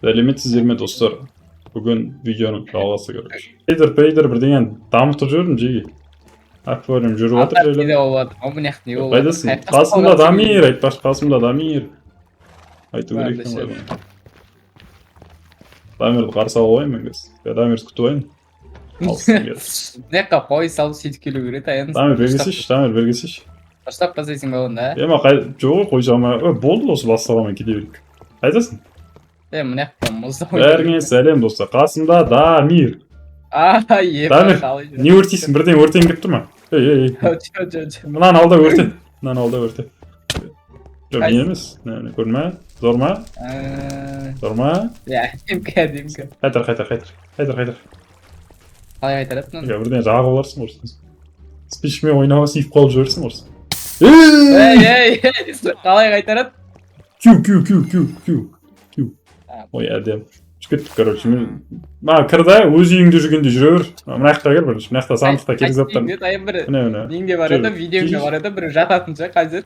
Сәлеметсіздер ме, достар? Бүгін видеоның жалғасы, короче. Пейдер, пейдер, бірдеңені дамытып жүрмін жеге. Аквариум жүріп жатыр Аттар жайлап. не болып жатыр? Мына жақта не болып жатыр? Қайдасың? Қасымда Дамир, айтпақшы, қасымда Дамир. Айту керек екен ғой бұны. Дамирді қарсы алып алайын мен қазір. Дамирді күтіп алайын. Алыстан келді. Мына жаққа қой салып, сөйтіп келу керек аян. Дамир, бері келсейші, Дамир, бері келсейші. Дұрыстап бастайсың ба онда? Ема, қай жоқ, қой салмай. Ө, болды, осы бастағанмен кете берейік. Қайдасың? Е, мына жақта мұзда. Бәріңе сәлем, достар. Қасымда Дамир. А, еба. Дамир, қалай? Не өртейсің? Бірдеңе өртегің келіп тұр ма? Ей, ей, ей. Жоқ, жоқ, жоқ. Мынаны ал да өрте. Мынаны ал да өрте. Жоқ, мен Қайсы? емес. Міне, көрдің ма? Зор ма? Зор ма? Иә, әдемкі, әдемкі. Қайтар, қайтар, қайтар. Қайтар, қайтар. Қалай қайтарады мынаны? Иә, бірдеңе жағып аларсың құрсын. Спичкамен ойнап сүйіп қалып жіберсің құрсын. Ей, Ей! ей, ей, қалай қайтарады? Q, Q, Q, Q, Q, Q. А. Ой, әдемі. Түсіп кеттік, короче. Мен мына кір да, өз үйіңде жүргенде жүре бер. Мына жаққа кір бірінші. Мына жақта сандықта керек заттар. Дайын бір Міне, міне. неңде бар еді, Жүр. видеоңда бар еді, бір жататын ше, қазір.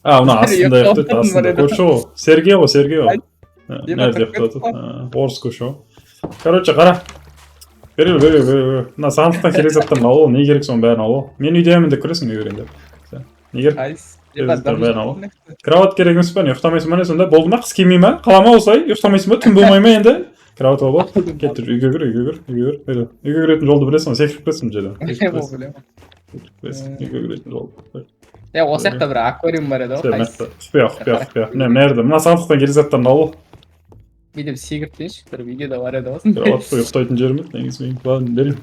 А, мына астында Ұйықтап ұйықтайды, астында. бар еді. Көрші ғой. Сергей ғой, Сергей ғой. Еба, Мына жерде тұрып ұйықтап кетті. жатады. Орыс көрші ғой. Короче, қара. Бері, бері, бері, бері. Мына сандықтан керек заттарын алып ал, не керек, соның бәрін алып ал. Мен үйдемін деп кіресің үйге кіргенде. Не керек? Қайсы? Керек заттар бәрін алып ал. Кровать керек емес па, не, ұйықтамайсың ба, не, сонда? Болды ма, қыс келмей ма? Қала ма осылай? Ұйықтамайсың ба? Түн болмай ма енді? Кровать алып ал. Кет, үйге кір, үйге кір, үйге кір. Бері. Үйге кіретін жолды білесің ғой, секіріп кіресің мына жерден. Секіріп кіресің, Білемін. секіріп кіресің. Үйге кіретін жолды. Е, осы жақта бір аквариум бар еді Все, ғой, мына қайсы? жақта. Құпия, құпия, құпия. Міне, мына жерде. Мына сандықтан керек заттарын алып ал. Бүйтіп секіріп берші, бір видеода бар еді ғой. Кровать қой, ұйықтайтын жерім еді негізі менің. Ладно, берейін.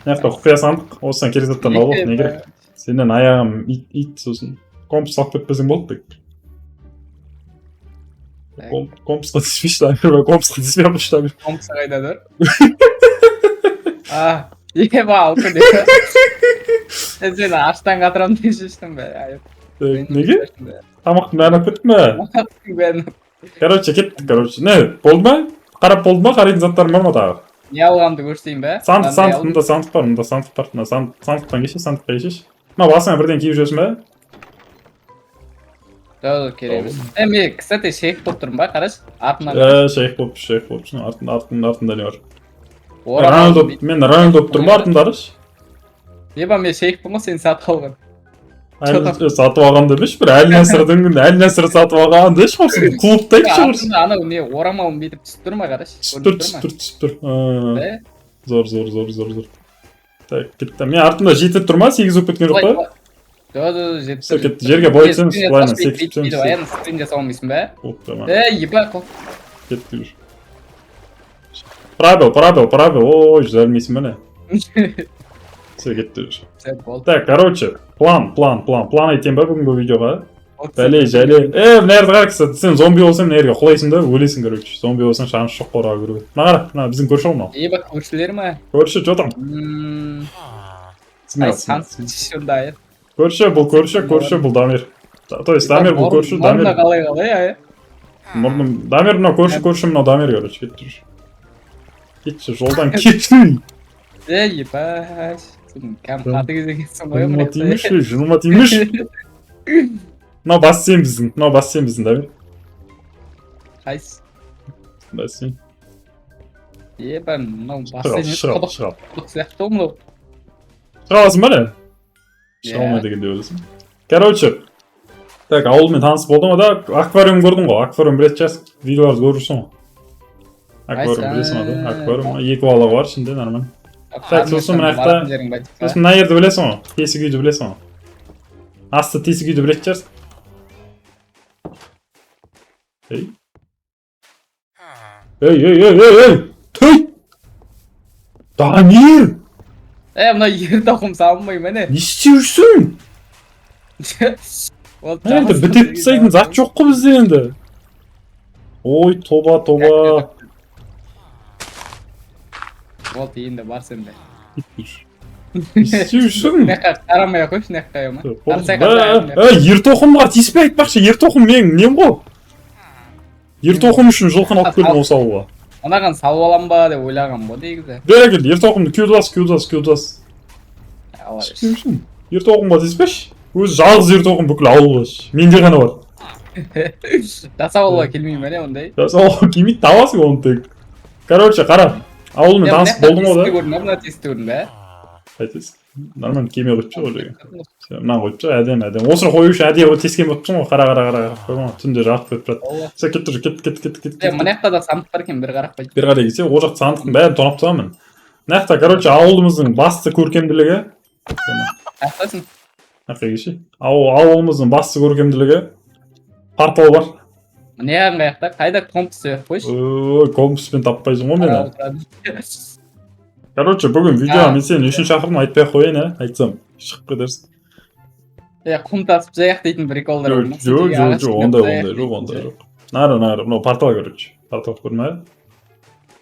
Мына жақта құпия сандық, осыдан керек заттарын алып ал, не керек? Сенен аяғым ит, ит, сосын компас алып кетпесең болды тек. Так. Компасқа тиіспейші, Дамир, компасқа тиіспей ақ қойшы, Дамир. Компасы қайда тұр? А, еба, алты деп. Е, сені аштан қатырамын деп шештім бе? Айып. Так, неге? Тамақтың бәрін алып кеттің бе? Тамақтың бәрін. Короче, кеттік, короче. Не, болды ма? Қарап болды ма? Қарайтын заттарың бар ма тағы? Не алғанымды көрсетейін бе? Сандық, Мынандай сандық, алдым. мында сандық бар, мында сандық бар. Мына сандықтан кеші, сандыққа кешеші. Мына басыңа бірдеңе киіп жүресің бе? Жоқ, керек емес. Е, мен, кстати, шейх болып тұрмын ба, қарашы. Артымнан. Е, шейх болып, шейх болып. Артында, артында, артында не бар? Орамал. Роналдо, мен Роналдо болып тұрмын ба артымда, қарашы. Еба, мен шейхпін ғой, сені сатып алған. Әлі сатып алған демеші, бір Әл Насырдың, Әл Насыр сатып алған деші құрсын. Клубта айтшы құрсын. Артымда анау не, орамалым бүйтіп түсіп тұр ма, қарашы. Түсіп тұр, Көрініп түсіп ма? Тұр, түсіп тұр. Е, Зор, зор, зор, зор, зор. Так, кетті. Мен артымда 7 тұр ма? 8 болып кеткен жоқ па? Жоқ, жоқ, 7 Все, тұр. кетті. Жерге былай түсеміз, былайынан секіріп түсеміз. Аяны скрин жасай алмайсың ба? Болды, ма. Е, еба, қол. Кетті уже. Пробел, пробел, пробел. Ой, жүзе алмайсың ба, не? Все, кетті уже. Все, болды. Так, короче, план, план, план. План айтайын ба бүгінгі видеоға? Болды. Бәле, жәле. Е, мына жерді қара, кстати, сен зомби болсаң, мына жерге құлайсың да, өлесің, короче. Зомби болсаң, шанс жоқ қораға кіруге. Мына қара, мына біздің көрші ғой мынау. Еба, көршілер ма? Көрші, что там? Смело, Ай, смело. сансыз сонда. Көрші, бұл көрші, көрші, бұл Дамир. То есть Дамир бұл көрші, Мұрны Дамир. қалай, қалай, ай? Мұрным, Дамир мынау көрші, көрші мынау Дамир, короче, кетті уже. Кетші, жолдан кетші. Е, еба, сен кәм қатыгез екенсің ғой Жыныма мына жақта. тимеші, жыныма тимеші. Мынау бассейн біздің, мынау бассейн біздің, Дамир. Қайсы? Бассейн. Еба, мынау Шыға, бассейн шыға, құдық, шыға. құдық сияқты ғой мынау. Шыға аласың ба, не? Шыға Иә. алмайды екен деп ойлайсың. Короче, так, ауылмен таныс болдың ғой да, аквариум көрдің ғой, аквариум білетін шығарсың, видеоларды көріп жүрсің ғой. Аквариум білесің ғой да, аквариум, екі балық бар ішінде, нормально. Так, сосын мына жақта- Баратын жерің ба деп па? Сосын мына жерді білесің ғой, тесік үйді білесің ғой. Асты тесік үйді білетін шығарсың. Ей. Ей, ей, ей, ей, ей! Түй! Дамир! Е, мына ер тоқым салынбай ма, не? Не істеп жүрсің? Ол Мына енді бітеп тастайтын зат жоқ қой бізде енді. Ой, тоба, тоба. Болды, енді бар сенде. Не істеп жүрсің? Мына жаққа қарамай ақ қойшы, мына жаққа ма? Қарасай, қарасай. Ей, ер тоқымға тиіспей, айтпақшы, ер тоқым менің нем ғой? Ер тоқым үшін жылқыны алып келдім осы ауылға. Мынаған салып алам ба деп ойлағанмын ғой негізі. Бері кел, ер тоқымды кеуде бас, кеуде бас, кеуде бас. Ала Істеп жүрсің? Ер тоқымға тиіспеші. Өзі жалғыз ер тоқым бүкіл ауылда. Менде ғана бар. Жасап алуға келмей ма, не ондай? Жасап алуға келмейді, табасың оны тек. Короче, қара, ауылмен танысып болдың ғой да. Көрдің ба, мына тесікті көрдің ба? Қайтесің, нормально, кеме қойып тастау ол жерге. Сен мынаны қойып тастау, әдемі, әдемі. Осыны қою үшін әдейі қойып тескен болып тұрсың ғой. Қара, қара, қара, қара, қойма, түнде жарық беріп тұрады. Алла. Все, кет тұр, кет, кет, кет, кет. Е, Кет. мына жақта да сандық бар екен, бір қарап қой. Бері қарай келсе, ол жақта сандықтың бәрін тонап тастағанмын. Мына жақта, короче, ауылымыздың басты көркемділігі. Қаяқтасың? Мына жаққа келші. Ауылымыздың басты көркемділігі портал бар. Мына жағың қаяқта? Қайда, компас беріп қойшы. Ой, компаспен таппайсың ғой мені. Қарап отырады. Короче, бүгін видеоға А. мен сені не үшін шақырдым, айтпай ақ қояйын, ә, айтсам шығып кетерсің. Е, құм тасып жаяқ дейтін приколдар бар Жоқ, ма? жоқ, жоқ, Ағаш жоқ, жинап ондай жаяқ ондай жоқ, дейтін ондай ше. жоқ. Нары, нары, мынау портал, короче. Портал көрдің ба?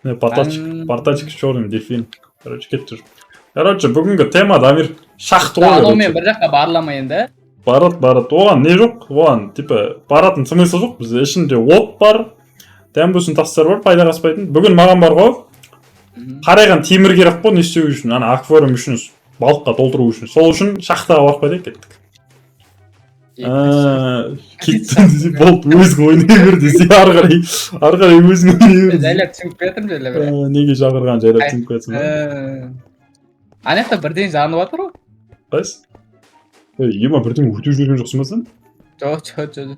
Не, портальчик, портальчик с черным дельфин. Короче, кетіп жүр. Короче, бүгінгі тема, Дамир, шахта ғой, Анаумен короче. бір жаққа барыла енді? Барады, барады. Оған не жоқ, оған типа баратын смысл жоқ. Бізде ішінде от бар, дәмбөсін тастар бар, пайдаға аспайтын. Бүгін маған бар ғой, қарайған темір керек қой, не істеу үшін, ана аквариум үшін, балыққа толтыру үшін. Сол үшін шахтаға барып қайтайық, кеттік. Кеттім десе болды, өзің ойнай бер десе, ары қарай, ары қарай өзің ойнай бер десе. Жайлап түсініп келатырмын, жайлап. Неге шақырған, жайлап түсініп кетсің ба? Ана жақта бірдеңе жанып жатыр ғой. Қайсы? Ей, ема, бірдеңе өртеп жіберген жоқсың ба сен? Жоқ, жоқ, жоқ.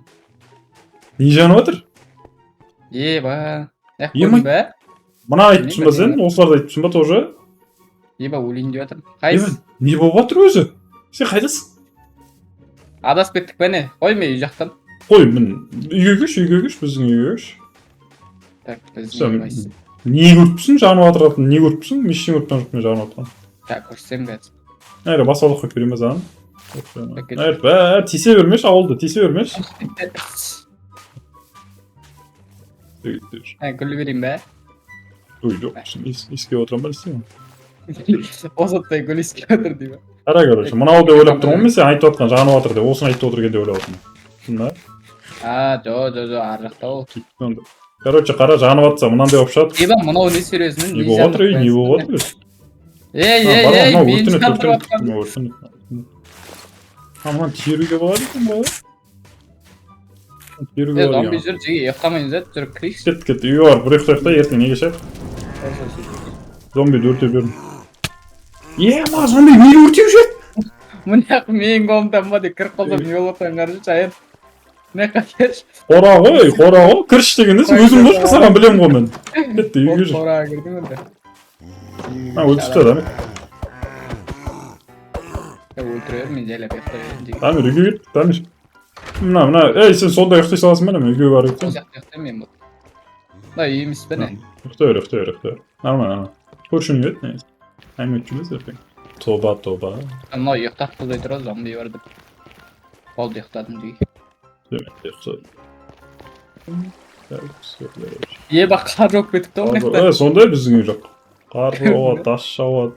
Не жанып жатыр? Еба. Мына Ема. көрдің бе? Мына айтып тұрсың ба сен? Осыларды айтып тұрсың ба тоже? Еба, өлейін деп жатырмын. Ема, Қайсы? не болып жатыр өзі? Сен қайдасың? Адасып кеттік пе, не? Қой, мен үй жақтан. Қой, мін, үйге келші, үйге келші, біздің үйге келші. Так, біздің Сен үй қайсы? не көріп тұрсың, жанып жатырғанын не көріп тұрсың? Мен ештеңе көріп тұрған жоқпын жанып жатқан. Так, көрсетемін қазір. Әрі баспалдақ қойып берейін ба саған? Так, кет. Әрі, бә, тисе бермеші, ауылды тисе бермеші. Ә, гүл берейін бе? Ой, жоқ, иіскеп отырамын ба, не істеймін? Босатпай гүл иіскеп отыр деймін. Қара, короче, мынау деп ойлап тұрмын ғой мен, сен айтып жатқан жанып жатыр деп, осыны айтып отыр екен деп ойлап отырмын. Түсіндің ба? А, жоқ, жоқ, жоқ, ар жақта ол. Кетті онда. Короче, қара, жанып жатса, мынандай болып шығады. Еба, мынау не, серьезно? Не болып жатыр, ей, не болып жатыр өзі? Ей, А, ей, бар ғой, ей, мынау мен өртенеді, жандырып өртенеді, жатқан. мынау өртенеді. А, мынаны теруге болады екен ғой. Теруге Е, болады зомби екен. жүр, жеге, ұйықтамаймыз да, жүріп кірейікші. Кет, кет, үйге барып бір ұйықтайық та, ертең неге шығайық? Зомбиді өртеп жібердім. Е, ма, зомби мені өртеп жіберді. Мына жақ менің комнатам ба деп кіріп қалсам, не болып жатқанын қарашы, Аян. Мына жаққа келші. Қора ғой, қора ғой. Кірші дегенде сен өзің ғой, саған білемін ғой мен. Кетті, үйге жүр. Қораға кірдім енді. А, өлтіріп тастады, Дамир. Өлтіре бер, мен жайлап ұйықтай берейін жеге. Дамир, үйге кет, Дамир. Мына, мына, ей, сен сонда ұйықтай саласың ба, мен үйге барып Сол ұйықтаймын. жақта ұйықтаймын мен бұл. Мына үй емес пе, не? Ұйықтай бер, ұйықтай бер, ұйықтай бер. Нормально, нормально. Көршің үй еді, негізі. Әңгіме етіп жүрміз ертең. Тоба, тоба. Мынау ұйықтап қалмай тұр ғой, зомби бар деп. Болды, ұйықтадым жеге. Демек, ұйықта. Так, всё, короче. Еба, қар жауып кетіпті ғой мына жақта. Е, сондай біздің үй жақ. Қар жауады, тас жауады.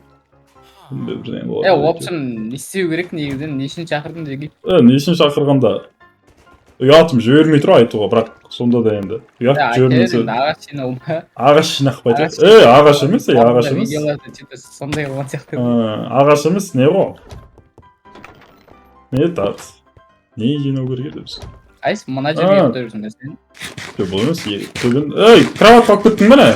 Сондай бірдеңе болады. Е, в общем, не істеу керек негізі, не үшін шақырдың, жеге? Е, не үшін шақырғанда ұятым жібермей тұр айтуға, бірақ сонда да енді ұят Е, жібермесе. енді ағаш жинау ма? Ағаш жинақпайды. Ағаш- Е, ағаш емес, ей, ағаш емес. Видеоларда что-то сондай болған сияқты. Ағаш емес, не ғой, не еді аты, не жинау керек еді біз? Қайсы, мына жерге А. ұйықтап жүрсің да сен? Жоқ, бұл емес, бүгін, ей, кровать алып кеттің ба, не?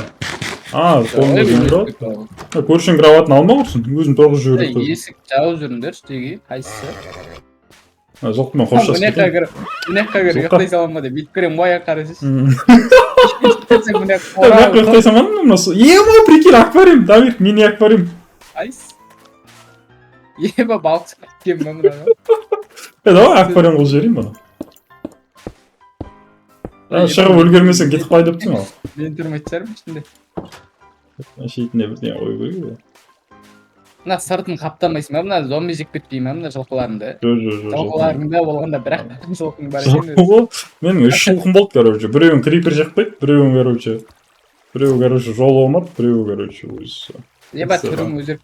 А, қолыңда Ой, жүрген кровать. Көршінің кроватын алма, құрсын, өзің тұрғызып жіберіп Ей, қой. Есік жауып жүріңдерші, жеге, қайсысы? Жылқымен қоштасып Мына жаққа кетейін. кіріп, мына жаққа кіріп Жылқы. ұйықтай саламын ба деп бүйтіп кіремін ғой, аяқ қарасайшы. Сен мына Е, мына жаққа ұйықтай салмадың ба мына? Ема, прикинь, аквариум, Дамир, мини аквариум. Қайсы? Еба, балық шығып кеткен ба мына? Е, давай аквариум қылып жіберейін бұны. Шығып үлгермесең, кетіп қалай деп тұрсың ғой. Мен тұрмайтын шығармын ішінде. Шетіне бірдеңе қою керек еді. Мына сыртын қаптамайсың ба, мына зомби жеп кетпей ма мына жылқыларыңды? Жоқ, жоқ, жоқ. Жылқыларыңда болғанда бір ақ жылқың бар екен Жылқы ғой. Менің үш жылқым болды, короче. Біреуін крипер жеп қойды, біреуін, короче, біреуі, короче, жол болмады, біреуі, короче, өзі. Еба, Всё. түрің өзгеріп,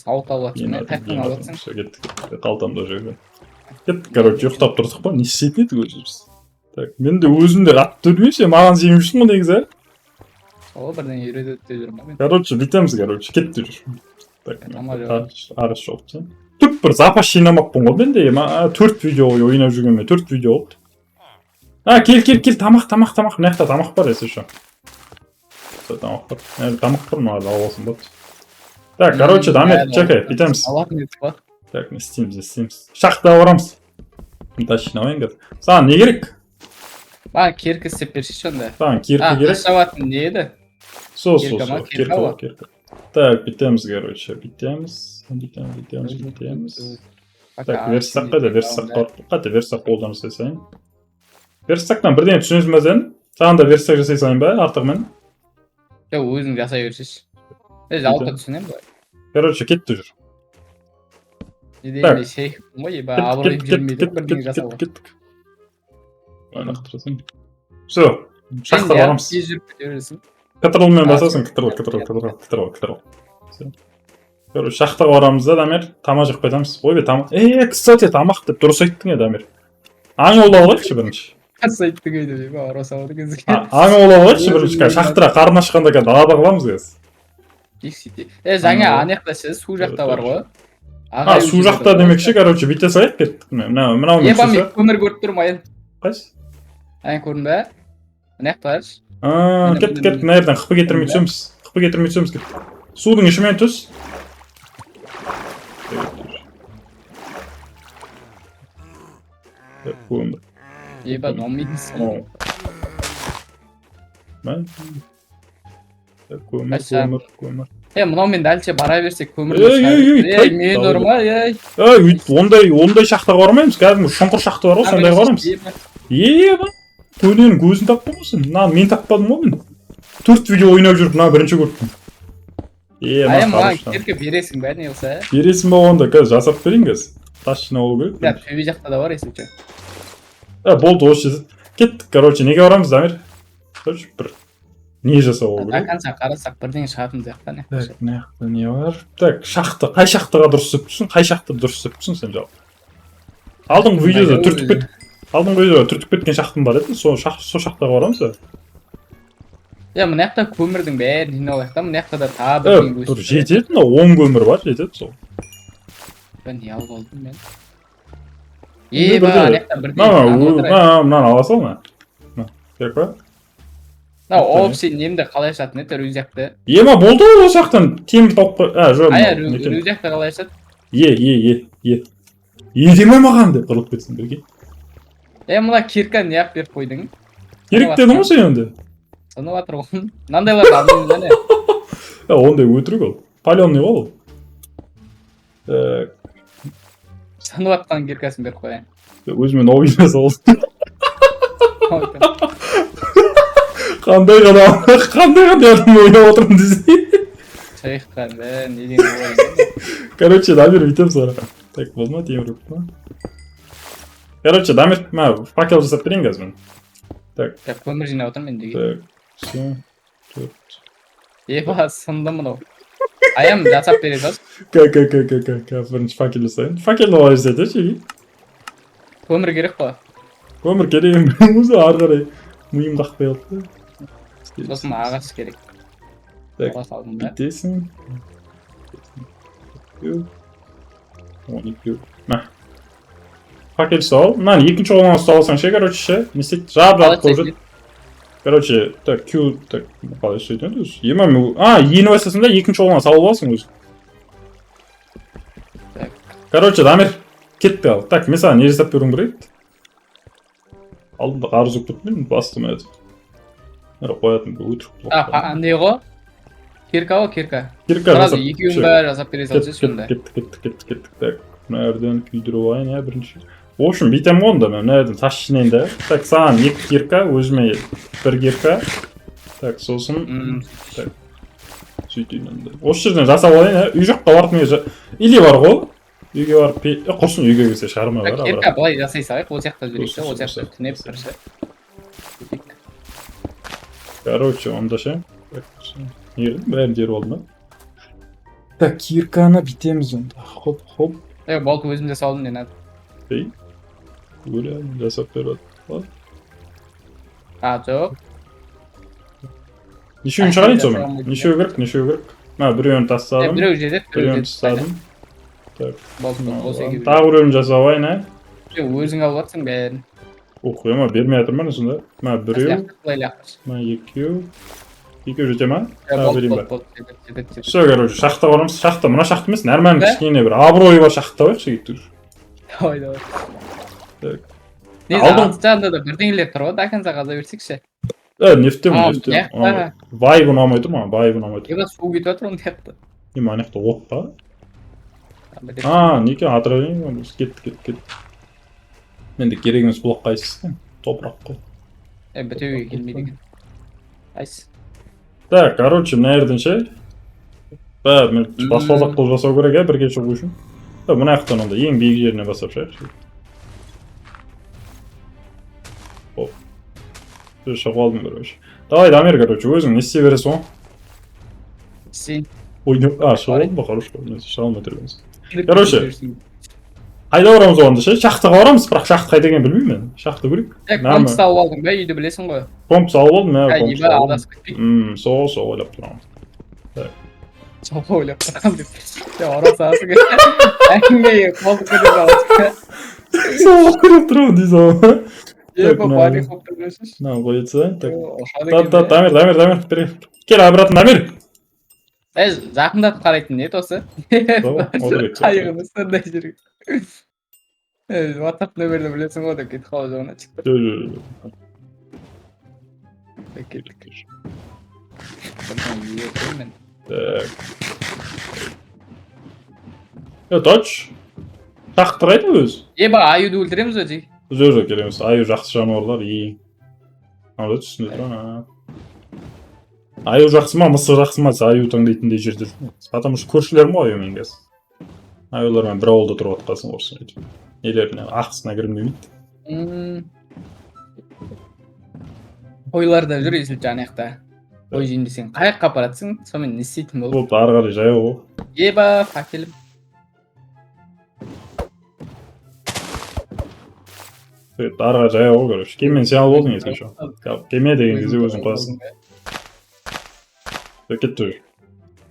сауыт алып жатрсың, қаяқтан алып жатрсың? Всё, кеттік, кеттік. Қалтамда жүр. Кеттік, короче, ұйықтап тұрдық па, не істейтін едік өзіміз? Так, мен де өзім де қатты білмеймін, сен маған сеніп жүрсің ғой негізі, ә? Сол бірдеңе үйретеді деп жүрмін ғой мен. Короче, бүйтеміз, короче, кетті жүр. Так, Тамақ жеп. ағаш жоқ. Түп бір запас жинамаппын ғой мен де. Ма, төрт видео ойнап жүргеніме төрт видео болды. А, кел, кел, кел, тамақ, тамақ, тамақ. Мына жақта тамақ бар, если что. Тамақ бар. Мына жерде тамақ бар, мына алып алсам болады. Так, короче, Дамир, чекай, бүйтеміз. Алатын едік қой. Так, не істейміз, не істейміз? Шахтаға барамыз. Тас жинамайын қазір. Саған не керек? Маған кирка істеп берші онда. Саған кирка А, керек. тас жабатын не еді? Со, со, Кирка со, ма? кирка Кирка ғой, ғой. Кирка. Так, бүйтеміз, короче, бүйтеміз, бүйтеміз, бүйтеміз, бүйтеміз. Так, верстак қайда? Верстак бар. Қайда верстак, қолдан жасай салайын. Верстактан бірдеңе түсінесің ба сен? Саған да верстак жасай салайын ба артығымен? Жоқ, өзің жасай берші. Е, жалпы түсінемін былай. Короче, кетті, жүр. Не Так. дегенде шейхпін ғой, еба, Кеттік, абыройым кеттік, жүрмейді кеттік, бірдеңе кеттік, жасауға. кеттік, кеттік. Лақтырасың. Все, шахтаға барамыз. Тез жүріп кете бересің. Ctrl-мен А, басасың, Ctrl, Ctrl, Ctrl, Ctrl, Ctrl. Всё. Короче, шахтаға барамыз да, Дамир, тамақ жеп қайтамыз. Ойбай, тамақ. Е, кстати, тамақ деп дұрыс айттың, е, Дамир. Аң аулап алайықшы бірінші. Қарсы айттың ей деп, еба, ұрыса алды екенсің. Аң аулап алайықшы бірінші. Қазір шахтаға қарны ашқанда қазір далада қаламыз қазір. Сөйте. Е, жаңа Аң ана жақта ше, су жақта бар ғой. А, су жақта демекші, короче, бүйте салайық, кеттік. Мына мынаумен Еба, мен түссе. көмір көріп тұрмын, аян. Қайсы? Аян, көрдің бе? Мына жақта қарашы. А, Міне, кеттік, міне, кеттік, мына жерден қпы кетірмей түсеміз. Қпы кетірмей түсеміз, кеттік. Судың ішімен түс. Так, көмір. Еба, номидсің. Мынау. Мә. Так, көмір, Қашан? көмір, көмір. Е, мынаумен дальше бара берсек көмір. Ей, ей, ей, ей, тай- мен давай. ұрма, ей. Ей, өйт, ондай шахтаға бармаймыз. Кәдімгі шұңқыр шахта бар ғой, сондайға барамыз. Еба, көненің көзін таптың ғой сен. Мынаны мен таппадым ғой мен. Төрт видео ойнап жүріп, мына бірінші көріп тұрмын. Е, Ая, мына маған хорош. кирка бересің бе, не болса? Бересің ба онда? Қазір жасап берейін қазір. Тас жинап алу керек. Да, төбе жақта да бар, если че. Ә, болды, осы жерде. Кеттік, короче, неге барамыз, Дамир? Короче, бір не жасап алу До керек. конца қарасақ бірдеңе шығатын сияқты не. Так, мына жақта не бар? Так, шахта, қай шахтаға дұрыс түсіп тұрсың? Қай шахта дұрыс түсіп тұрсың сен жалпы? Алдыңғы видеода түртіп кет. Алдыңғы видеода түртіп кеткен шахтым бар еді. Сол шах, сол шахтаға барамыз ба? Е, мына жақта көмірдің бәрін жинап алайық та, мына жақта да тағы Ә, бірдеңе бір өсіп. жетеді, мына 10 көмір бар, жетеді сол. Мен не алып алдым мен? Міне Еба, бірдеңе. ана жақта бірдеңе Мына, жанып отыр, ай. мына, мынаны ала сал, мына. Мына, керек па? Мына общий немді қалай ашатын еді, рюкзакты? Ема, болды ғой, осы жақтан темір тауып қой. А, жоқ, Ая, мынау не екен? рюкзакты қалай ашады? Е, е, е, е. Е деме маған деп қырылып кетсін бірге. Е, мына кирка не алып беріп қойдың? Керек дедің ғой сен енді. Сынып жатыр ғой. Мынандайларды алмаймыз әне. Ә, ондай өтірік ол. Паленый ғой ол. Так, Сынып жатқан киркасын беріп қояйын. Өзіме новый жасап алдым. Қандай ғана, қандай адам ойнап отырмын десе. Шейхқан, бә, не деген ой. Короче, Дамир, бүйтеміз қара. Так, болды ма, темір көп па? Короче, Дамир, мә, факел жасап берейін қазір мен. Так, көмір жинап отырмын мен деген. Так, все. Төрт. Еба, сынды мынау. Аям жасап бере салшы. К, к, к, к, к, к, бірінші факел жасайын. Факелді қалай жасайды, ше? Көмір керек қой. Көмір керек өзі, ары қарай миым қақпай қалды. Сосын ағаш керек. Так, Ала салдым да. бүйтесің. Екеу. 12. Мә. Факел ұстап ал. Мынаны екінші қолыңа ұстап алсаң ше, короче, ше. Не істейді? Жап жап қылып жүреді. Короче, так, Q, так, қалай істейтін еді өзі? Ема, а, ені басасың да, екінші қолыңа салып аласың өзі. Так. Короче, Дамир, кетті ал. Так, мен саған не жасап беруім керек еді? Алдымда қарыз болып кетті, мен бастым еді. Бәрі қоятын бір өтірік А, блок. не ғой? Кирка ғой, кирка. Кирка Сразу жасап. екеуін Всё. бәрі жасап бере салшы Кеттік, сонда. кеттік, кеттік, кеттік, кеттік. Так, мына жерден күйдіріп алайын, иә, бірінші. В общем, бүйтемін ғой онда, мен мына жерден тас жинайын да. Так, саған екі кирка, өзіме бір кирка. Так, сосын сөйтейін онда. Осы жерден жасап алайын, иә. Үй жаққа барып не или бар ғой. Үйге барып, құрсын, үйге келсе шығармай Так, бар. кирка былай жасай салайық, ол жақта жүрейік та, ол Осы, жақта осы, түнеп осы. бір ше. Сөйтейік. Короче, онда ше. Так, не дедім? Бәрін теріп алдым ба? Так, кирканы бүйтеміз онда. Хоп, хоп. Е, болды, өзім жасап алдым, не надо. Ей. Өлә, жасап беріп жатыр. А, жоқ. Нешеуін шығарайын сонымен? Нешеу керек, нешеу керек? Мә, біреуін Е, тастадым. біреу жетеді, біреу Біреуін жетеді. тастадым. Болды, болды, осы екеуі. Тағы біреуін жасап алайын, ә? Е, өзің алып жатсың бәрін. Ух, ема, бермей жатыр ма сонда? Мә, біреу, Былай лақтыршы. мә, екеу. Екеу жете ма? Е, Тағы болды, берейін болды, ба? болды, жетеді, жетеді, жетеді. Все, короче, шахта барамыз. Шахта, мына шахта емес, нормально Да? кішкене бір абыройы бар шахта табайықшы, кеттік. Давай, давай. Так. Негізі Алдың- алты жағында да бірдеңелер тұр ғой, до конца қаза берсекші. Е, нефтем, А, нефтем. мына жақта. Вайб ұнамай тұр маған, вайб ұнамай тұр. Еба, су кетіп жатыр мына жақта. Не, мына жақта от па? А, не екен, отравление ма? Кетті, кетті, кетті. Енді керек емес блок қайсысы? Топырақ қой. Е, бітеуге келмейді екен. Қайсы? Так, короче, мына жерден ше. Бә, мен баспалдақ қылып жасау керек, ә, бірге шығу үшін. Та, мына жақтан онда ең биік жеріне бастап шығайықшы. Оп. Все, шығып алдым, короче. Давай, Дамир, короче, өзің не істей бересің ғой? Сен. Ой, не- а, шығып алдым ба, хорошо. Мен шыға алмай тұр екенсің. Короче. Қайда барамыз оғанда ше? Шахтаға барамыз, бірақ шахта қайда екенін білмеймін мен. Шахта көрейік. Е, Нормально. компас алып алдың ба, үйді білесің ғой. Компас алып алдым, мә, Ә, компас еба, алып алдым. адасып кетпейік. Сол ойлап тұрамын. Сол ойлап тұрған деп. Сен ұрып саласың. Әңгімеге қолды көтеріп аласың. Сол ойлап тұрамын дейсің ғой. Еба, мына- бари қылып тұрсың. Мынаны қоя салайын. Так. Ұшады Та, екен. та, Де. Дамир, Дамир, Дамир, бері. Кел обратно, Дамир. Е, жақындатып қарайтын не осы? Давай, отыр кет. Қайығын сондай жерге. Е, WhatsApp нөмірді білесің ғой деп кетіп қалып жағына шықты. Жо, жо, жо. Кеттік. Бірдеңе мен. Так. Е, тач. Шахта қайда өзі? Еба, аюды өлтіреміз ғой, жеке. Жоқ, жоқ, керек емес. Аю жақсы жануарлар, ең. Ана үстінде тұр, ана. Аю жақсы ма, мысық жақсы ма десе, аю таңдайтындай жерде жүрмін. Потому что көршілерім ғой аюмен қазір. Аюлармен бір ауылда тұрып жатқасын құрсын өйтіп. Нелеріне, ақысына кіргім келмейді. Қойлар да жүр есіл ана жақта. Қой жейін десең, қай жаққа апаратсың, сонымен не істейтін болып. Болды, ары қарай жаяу ғой. Еба, факелім. Ары қарай жаяу ғой, короче. Кемені сен алып алдың, если что. Кеме деген кезде өзің қоясың. Кетті уже.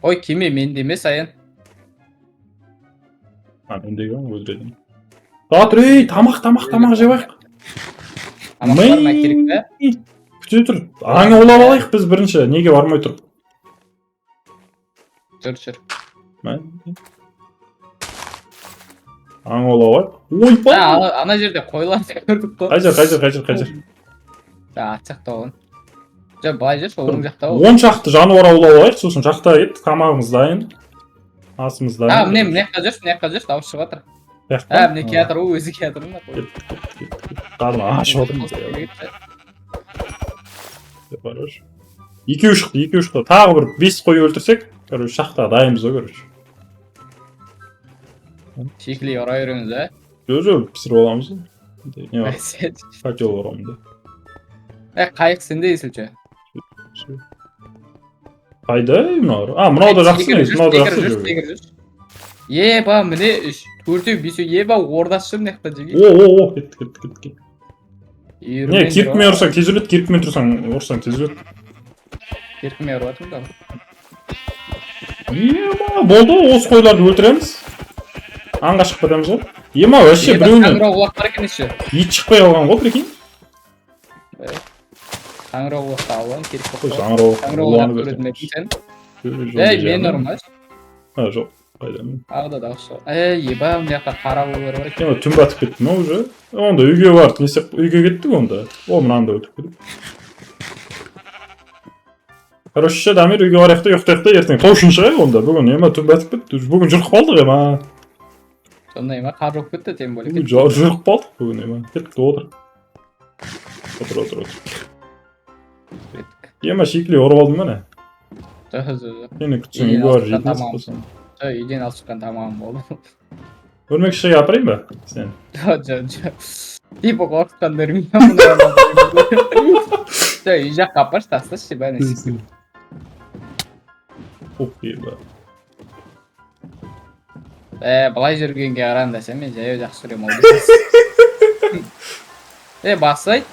Ой, кеме менде емес, Аян. А, менде екен ғой, өлтіретін. Тұра, ей, тамақ, тамақ, тамақ жеп алайық. Тамақ бар ма, керек пе? Күте тұр. Аң аулап алайық біз бірінші, неге бармай тұрып. Жүр, жүр. Мә. Аң аулап алайық. Ойбай! А, ана жерде қойларды көрдік қой. Қай жер, қай жер, қай жер, қай жер? Жа, ат жақта оған. Жа, былай жүрші, оң жақта ол. 10 шақты жануар аулап алайық, сосын шахтаға кеттік, тамағымыз дайын. Асымыз дайын. А, міне, мына жақта жүрші, мына жақта жүрші, дауыс шығып жатыр. Жақта? А, міне келатыр ғой, өзі келатыр мына қой. Кеттік, кеттік, кеттік. Қарным ашып жатыр. Хорош. Екеу шықты, екеу шықты. Тағы бір бес қой өлтірсек, короче, шахтаға дайынбыз ғой, короче. Шикілей ұра береміз, ә? Жоқ, жоқ, пісіріп аламыз ғой. Не бар, факел бар онда. Е, қайық сенде, есілше. Қайда ей мыналар? А, мынау да жақсы негізі, мынау да жақсы. Еба, міне үш, төртеу, бесеу, еба, ордасы жүр мына жақта, жеге. О, о, о, кеттік, кеттік, кеттік, кеттік. Не, киркімен ұрсаң тез өледі, киркімен тұрсаң, ұрсаң тез өледі. Киркімен ұрып жатырмын да. Ема, болды, осы қойларды өлтіреміз. Аңға шығып кетеміз ғой. Ема, вообще Еба, біреуінен қаңырау құлақ бар екен еще. ит шықпай қалған ғой, прикинь. Қаңырау құлақты алып алайын, керек Қой, болып қалады. саңырау Қаңырау уланып құлақты ертең. өлетін бе сен? Жоқ, Ей, жоқ, мен ұрмашы. А, жоқ, қайда мен? Тағы да дауыс шығады. Ей, еба, мына жақта қара қойлар бар екен. Ема, түн батып кетті ма уже? Онда үйге барып, не істеп, үйге кеттік онда. О, мынаны да өтіп кетіп. Короче, ше, Дамир, үйге барайық та, ұйықтайық та, ертең тау шығайық онда. Бүгін ема түн батып кетті. Уже бүгін жүріп қалдық ема. Сондай ма, қар жауып кетті, тем более. Бүгін жүріп қалдық бүгін ема. Кеттік, отыр. Отыр, отыр, отыр. Кеттік. Ема, шикілей ұрып алдым міне. Жоқ, жоқ, жоқ. Сені күтсең Үйден үйге барып алып шыққан жейтін тамағым. болсаң. Жоқ, үйден алып шыққан тамағым болды. Өрмекшіге апарайын ба сені? Жоқ, жоқ, жоқ. Типа қорқытқандарың. Жоқ, үй жаққа апаршы, тасташы, бәрін. Ух, еба. Е, былай жүргенге қарағанда ше, мен жаяу жақсы жүремін ау. Е, басай.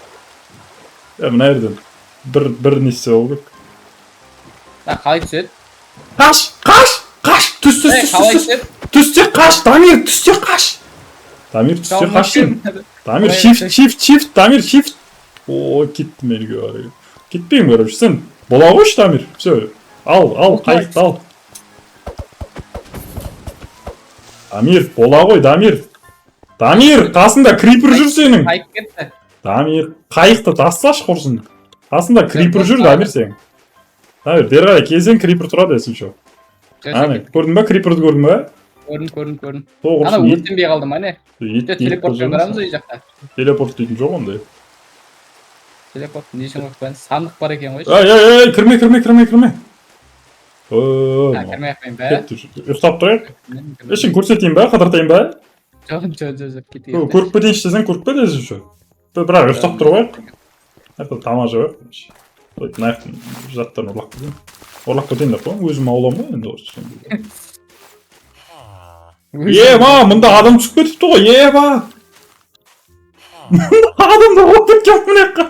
Е, мына жерден бір не істеп алу керек. А, қалай түседі? Қаш, қаш, қаш, түс, түс, Е, түс, қалай түс, түседі? түсте қаш, Дамир, түсте қаш. Дамир, түсе қашсың. Дамир, shift, shift, shift, Дамир, shift. О, кеттім мен үйге қарай. Кетпеймін, короче, сен бола қойшы, Дамир. Все, ал, ал, қайықты ал. Дамир, бола ғой, Дамир. Дамир, қасында крипер жүр сенің. Қайып кетті. Дамир, қайықты тасташы құрсын. Қасында крипер жүр, Дамир, сенің. Дамир, бері қарай келсең, крипер тұрады, если че. Әне, көрдің ба, криперді көрдің ба? Көрдім, көрдім, көрдім. Сол Ана құрсын, ет, өртенбей қалды ма, не? ет, ет Телепортпен барамыз үй жақта. Телепорт дейтін жоқ ондай. Телепорт не үшін қойып қоямыз? Сандық бар екен ғой. Ей, ей, ей, кірме, кірме, кірме, кірме. Ой, А, кірмей ақ қояйын ба? кетті уже. Ұйықтап тұрайық. Ішін көрсетейін ба, қыдыртайын ба? Жоқ, жоқ, жоқ, жоқ, кетейік. Көріп кетейінші десең, көріп кет еще. Бірақ ұйықтап тұрып алайық. Это тамақ жеп алайық. Ой, мына жақтың заттарын ұрлап кетейін. Ұрлап кетейін деп қоямын, өзім ауламын ғой енді осы. Ема, мында адам түсіп кетіпті ғой, ема. Мында адамдар құлап кеткен мына жаққа.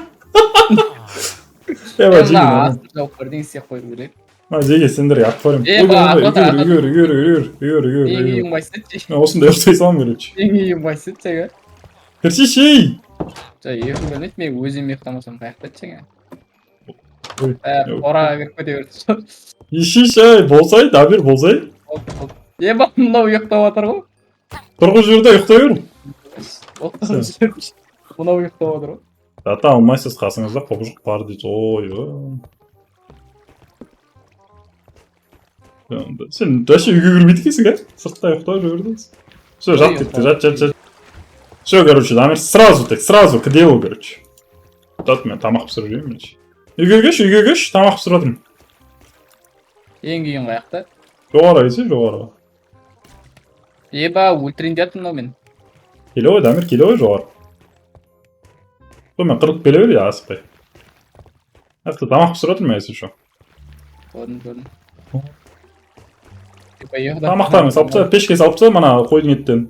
Ема, Мына жеге, астын жауып бірдеңе істеп қою керек. мына жеге, сендерге аквариум. Е, ба, Үйге, ата, үйге, үйге, үйге, үйге, үйге, Менің үйге. үйім қайсы? Мен осындай ұйықтай саламын, короче. Менің үйім қайсы, тегі? Кірсейші, ей. Жа, ұйқым келмейді, мен өзім ұйықтамасам қаяқта тегі? Ой, Ә, қораға кіріп кете берді. Ишиш, ей, болсай, Дамир, болсай. Е, ба, мынау ұйықтап жатыр ғой. Тұрғы жерде ұйықтай бер. Отырып жүр. Мынау ұйықтап жатыр ғой. Жата алмайсыз, қасыңызда құбыжық бар дейді. Ой, ой. Сен вообще үйге кірмейді екенсің, ә? Сыртта ұйықтап жүр бердің. Все, жат кетті, жат, жат, жат. Все, короче, Дамир, сразу так, сразу к делу, короче. Жат, мен тамақ пісіріп жеймін, короче. Үйге келші, үйге келші, тамақ пісіріп жатырмын. Ең үйің қаяқта? Жоғары келсе, жоғары. Еба, өлтірейін деп жатырмын мынау мен. Келе ғой, Дамир, келе ғой жоғары. Сонымен қырылып келе бер, я, асықпай. Әфті тамақ пісіріп жатырмын, если что. Көрдім, көрдім. Типа, ұйықтап- Тамақтарыңды салып таста, пешке салып таста, мана қойдың еттен.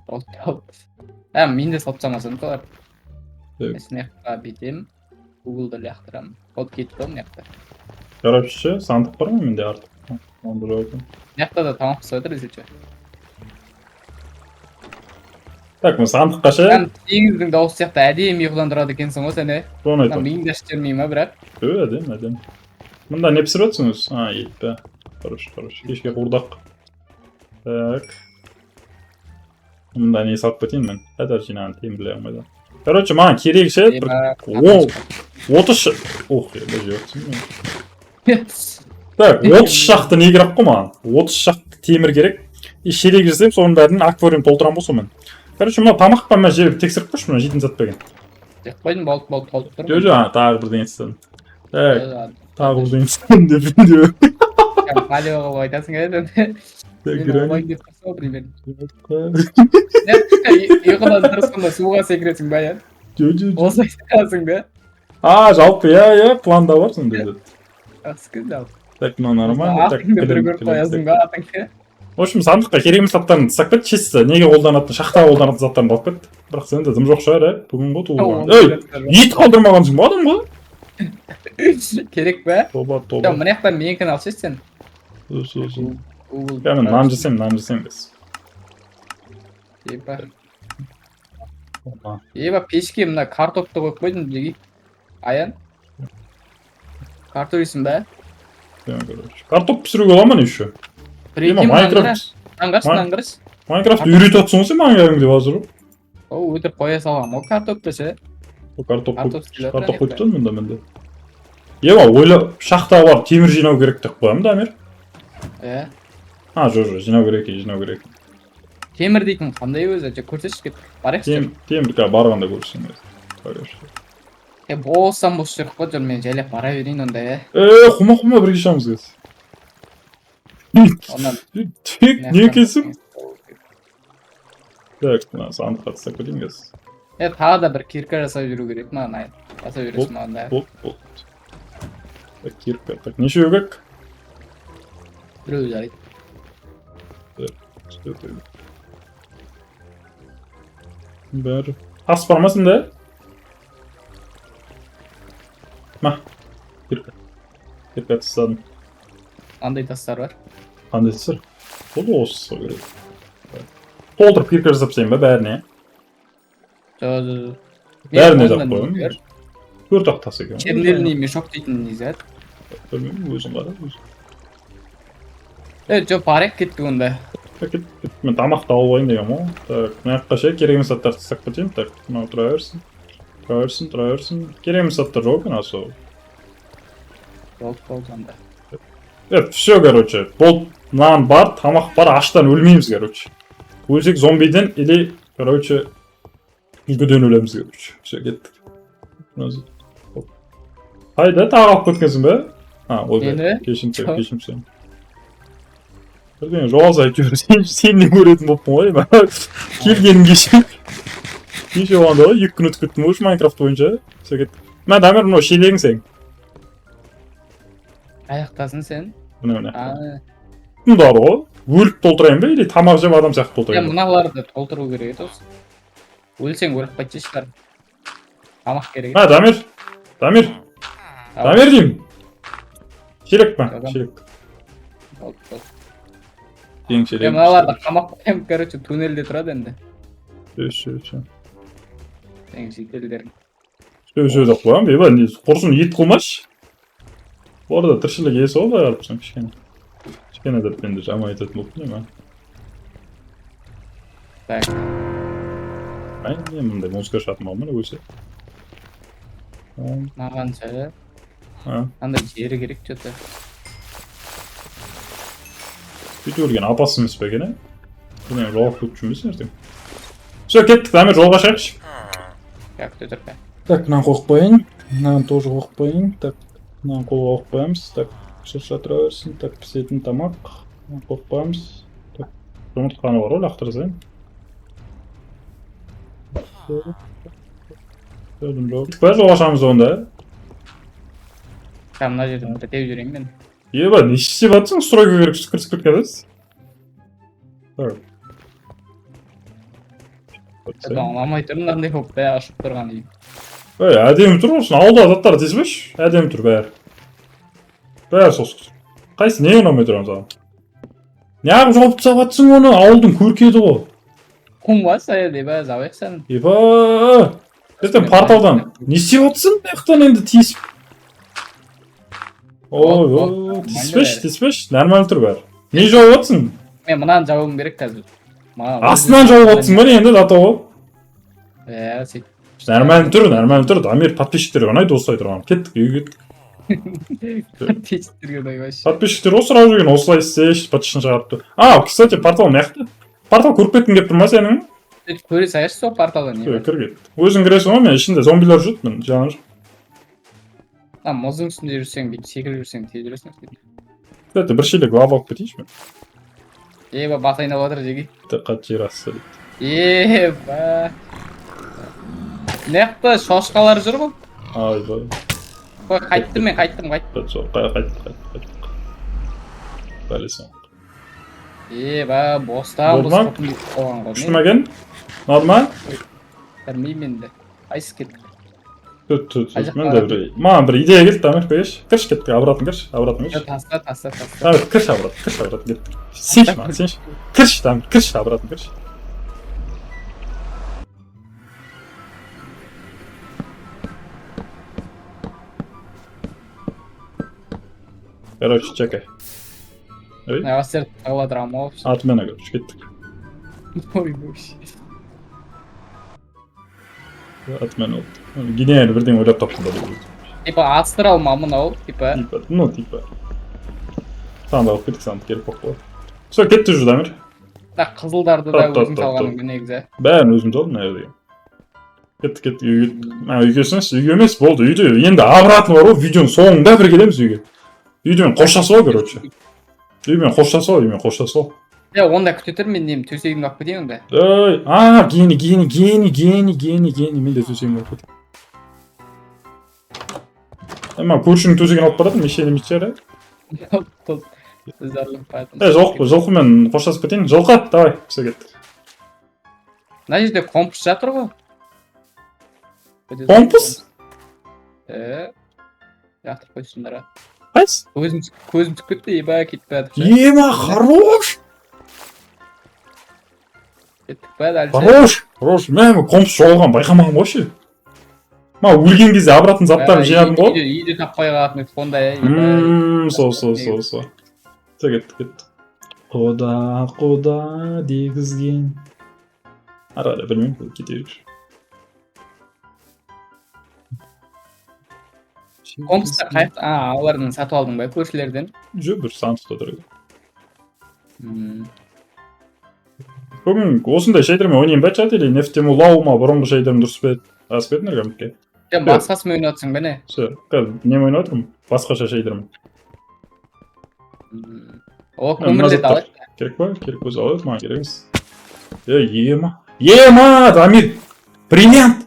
Болды, болды. Ә, мен де салып тастамасам солар. Так. Мына жаққа бүйтемін. Гуглды лақтырамын. Болды, кетті ғой мына жақта. Короче, сандық бар ма менде артық? Онда жоқ екен. Мына жақта да тамақ пісіп жатыр, если че. Так, мен сандыққа ше, Сен теңіздің дауысы сияқты әдемі ұйқыдан тұрады екенсің ғой сен, е? соны Мына айтамын. миыңды ашып жібермей ма бірақ? Ө, әдемі, әдемі. Мында не пісіріп жатсың өзі? А, ет пе. Хорошо, хорошо. Кешке қуырдақ. Так. Мында не салып кетейін мен? Қайда жинаған темірлерім қайда? Короче, маған керек ше, бір Еба, о, 30. Ох, ебе, жеп жатсың мен. Так, 30 шақты не керек қой маған? 30 шақты темір керек. И шелек жасаймын, соның бәрін аквариум толтырамын ғой сонымен. Короче, мынау тамақ па, мына жеп тексеріп көрші, мына жейтін зат па екен. Жеп қойдым, болды, болды, толып тұр. Жоқ, жоқ, тағы бірдеңе істедім. Так, тағы бірдеңе істедім деп деп. Палево қылып айтасың, ә, сен. Так, Мен гранит. олай деп тұрсың ғой, примерно. Ұйқыдан тұрсың да суға секіресің ба, иә? Жоқ, жоқ, жоқ. Осылай айтасың да? А, жалпы, иә, иә, планда бар сондай зат. Жақсы екен жалпы. Так, мынау нормально. Так, Атыңды бір кілем, көріп кілем, қоясың так. ба, атыңды? В общем, сандыққа керек емес заттарын тастап кет, чисто неге қолданатын, шахтаға қолданатын заттарын алып кет. Бірақ сенде дым жоқ шығар, ә? Бүгін ғой туылған. Ей, ет қалдырмағансың ба адамға? Керек па? Тоба, тоба. Жоқ, мына жақтан менікін алшы сен. Со, со, со. Google. Я мен нан жасаймын, нан жасаймын біз. Еба. Еба, пешке мына картопты қойып қойдым, жеги. Аян. Картоп жейсің ба? Короче. Картоп пісіруге бола ма не еще? Прикинь, Ема, мынаны қара. Майнкрафт. Мынаны қарашы, мынаны қарашы. Майнкрафт үйретіп жатсың ғой сен маған кәдімгідей қазір. О, өтірік қоя салғанмын ғой картопты ше. Картоп Картоп қойып, істеп жатыр картоп ана қойып тұрмын мында менде. Ема, ойла, шахтаға барып темір жинау керек деп қоямын да, Амир. Иә. А, жоқ, жоқ, жинау керек екен, жинау керек. Темір дейтін қандай өзі? Же, көрсетші кеп. Барайықшы. Темір қазір барғанда көрсең. Короче. Е, бостан бос жүріп қой, жүр, мен жайлап бара берейін онда, е. Е, құма, құма, бірге шығамыз қазір. Онан Тек не екенсің? Так, мына сандыққа тастап кетейін қазір. Е, тағы да бір кирка жасап жүру керек маған, ай. Жасап жүресің маған да. Болды, болды. Так, кирка. Так, нешеу керек? Біреу жарайды. Төртеу. Бәрі. Тас бар ма сенде? Ма. Кирка. Кирка тастадым. Қандай тастар бар? Қандай тастар? Болды, осы керек. Толтырып кирка жасап тастайын ба бәріне? Жоқ, жоқ, жоқ. Бәріне жап қоямын. Төрт ақ тас екен ғой. Чернильный мешок дейтін не зат? Білмеймін, өзің қара, өзің. Е, жоқ, барайық, кеттік онда. Так, кет, кет. Мен тамақты алып алайын дегенмін ғой. Так, мына жаққа ше керек емес заттарды тастап кетейін. Так, мынау тұра берсін. Тұра берсін, тұра берсін. Керек емес заттар жоқ екен особо. Болды, болды онда. Все, короче, болды, нан бар, тамақ бар, аштан өлмейміз, короче. Өлсек, зомбиден или, короче, түлкіден өлеміз, короче. Все, кеттік. Хоп. Қайда, тағы алып кеткенсің бе? А, ойбай, Нені? кешірім сұраймын, Жоқ. кешірім сұраймын. Бірдеңе жоғалса, әйтеуір сенен көретін болыппын ғой. Келгенім кеше. Кеше болғанда ғой, 2 күн өтіп кеттім ғой Майнкрафт бойынша. Все, кеттік. Мә, Дамир, мынау шелегің сенің. Аяқтасын сен. Міне, міне. А, Тұтындар ғой. Өліп толтырайын ба или тамақ жеп адам сияқты е, толтырайын ба? Мыналарды толтыру керек еді осы. Өлсең, өліп қайтшы шығар. Тамақ керек еді. Мә, Дамир, Дамир, Ау. Дамир деймін. Шелек па? Адам. Шелек. Болды, болды. Ең Е, шелек. мыналарды қамап қоямын, короче, туннельде тұрады енді. Все, все, все. Сенің жителдерің. Все, все деп қоямын. Еба, не, құрсын, ет қылмашы. Bu arada тіршілік иесі ғой, былай қарап тұрсаң, кішкене. Кішкене деп енді жаман айтатын болып не ма? Так, Ай, не, мындай музыка шығатын болған міне өлсе. маған ше, А, андай жері керек че-то. Бүйтіп өлген апасы емес пе екен, ә? Бірдеңе жоғалып кетіп жүрмесін ертең. Все, кеттік, Дамир, жолға шығайықшы. Так, күте тұр. Так, мынаны қойып қояйын. Мынаны тоже қойып қояйын. Так, мынаны қолға қойып қоямыз. Так, шырша тұра берсін. Так, пісетін тамақ. Мынаны қойып қоямыз. Так, жұмыртқаны бар ғой, лақтыра салайын. Жоқ. Кеттік па, жолға шығамыз онда? Так, мына жерде бітеп жүрейін мен. Еба, не істеп жатсың? Стройка керек, кірісіп кеткен едіңіз. Так. Че-то ұнамай тұр мынандай болып, бәрі ұшып тұрған үй. Ей, әдемі тұр осыны, ауылда заттар тиіспеші. Әдемі тұр бәрі. Бәрі сосық тұр. Қайсы, не ұнамай тұр саған? Неғып жауып тастап жатсың оны? Ауылдың көркі еді ғой. Қумас еді, ба, жабайық сен. Еба, ертең порталдан не істеп жатсың? Мына жақтан енді тиісіп. Ой, Вот, ой, вот, тиіспеші, нормально. Тиіспеші, нормально тұр бәрі. Не жауып жатсың? Мен мынаны жабуым керек қазір. Маған Астынан жауып жатсың ба не енді, до того? Иә, сөйтіп. Нормально тұр, нормально тұр. Дамир, подписчиктерге ұнайды осылай тұрған. Кеттік, үйге кеттік. Подписчиктерге ұнай вообще. Подписчиктер ғой сұрап жүрген, осылай істеші, подписчигін шығарып тұр. А, кстати, портал мына жақта. Портал көріп кеткім келіп тұр ма сенің? Сөйтіп көре салайыншы сол порталда не бар. Кір, кет. Өзің кіресің ғой, мен ішінде зомбилар жүреді, мен жаным жоқ. Мына мұздың үстінде жүрсең, бүйтіп секіріп жүрсең, тез жүресің сөйтіп. Кстати, бір шелек лава алып кетейінші мен. Еба, бас айналып жатыр, жеге. Қатты жер асты дейді. Еба. Мына жақта шошқалар жүр ғой. Ойбай. Қой, қайттым мен, қайттым, қайттым. Қайт, қайт, қайт, қайт. Бәлесің. Еба, бостан Болды бос ма? қылып кетіп қалған ғой. Күшті Мен ма екен? Ұнады ма? білмеймін енді. Қайсы, кеттік? Түт, түт, Қай түт. жаққа Мен де бір, маған бір идея келді, Дамир, қояйыншы. Кірші, кеттік, обратно кірші, обратно кірші. Таста, таста, таста. Дамир, кірші обратно, кірші обратно, кеттік. Сенші маған, сенші. Кірші, Дамир, кірші обратно, кірші. Короче, чекай. Ой, Мына сер тығыла тұрамын ғой. Отмена, короче, кеттік. Ой, вообще. Отмена болды. Гениально бірдеңе ойлап таптым да деп. Типа астрал ма мынау, типа. Типа, ну, типа. Саған да алып кеттік, саған керек болып қалады. Все, кетті уже, Дамир. Мына қызылдарды да Топ, топ, өзің топ, салғаның топ. негізі. Бәрін өзім салдым мына жерде. Кеттік, кеттік, үйге кеттік. А, үйге келсеңіз, үйге емес, болды, үйде. Енді обратно бар ғой, видеоның соңында бір келеміз үйге. Үйден қоштасып ал, короче. Үймен қоштасып ал, үймен қоштасып ал. Е, онда күте тұр, мен нем төсегімді алып кетейін онда. Ей, а, гений, гений, гений, гений, гений, гений, мен де төсегімді алып кетейін. Е, мына көршінің төсегін алып баратырмын, ештеңе демейтін шығар, ә? Тут зарлап қоятын. Е, жылқы, жылқымен қоштасып кетейін. Жылқы, давай, все, кеттік. Мына жерде компас жатыр ғой. Компас? Е. Лақтырып қойсыңдар. Қайсы? Көзім түсіп кетті, еба, кетіп бара жатыр. Ема, хорош! Кеттік па дальше? Хорош, хорош. Мә, мен компас жоғалған байқамаған ғой ше. Ма өлген кезде обратно заттарымды жинадым ғой. Үйде таппай қалатын едік ондай. Сол, сол, сол, сол. Все, кеттік, кеттік. Құда, құда дегізген. Ары қарай білмеймін, кете берейікші. Компасты қай а олардан сатып алдың ба, көршілерден? Жоқ, бір сандықта тұр. Бүгін осындай шейдермен ойнайын ба, чат, или нефтему лау ма, бұрынғы шейдерім дұрыс па еді? Жазып кетіңдер комментке. Сен басқасымен ойнап жатсың ба, не? Все, қазір немен ойнап жатырмын? Басқаша шейдермен. О, Мына көмірлерді заттар. алайық. Керек па? Керек болса алайық, маған керек емес. Е, ема. Ема, Дамир! Бриллиант!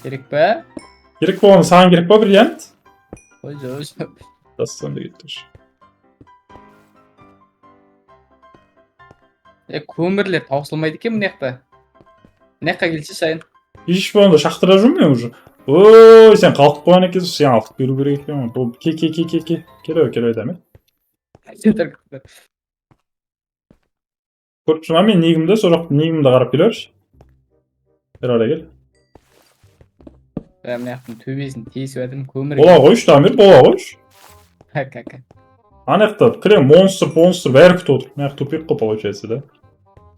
Керек па? Керек болғанда саған керек па бриллиант? Ой, жоқ, жоқ. Дастан да кетті уже. Е, көмірлер таусылмайды екен мына жақта. Мына жаққа келші, Шайын. Еш болғанда шақтыра жүрмін мен уже. Ой, сен қалқып қойған екенсің, сен алып беру керек екен ғой. Бұл ке ке ке ке ке. Келе келе, Дамир. Көріп тұрсың ба мен нигімді, сол жақ нигімді қарап келе берші. Бері қарай кел. Е, мына жақтың төбесін тесіп жатырмын көмір. Бола қойшы, Дамир, бола қойшы. Ка. Ана жақта кілең монстр, монстр бәрі күтіп отыр. Мына жақ тупик қой, получается, да?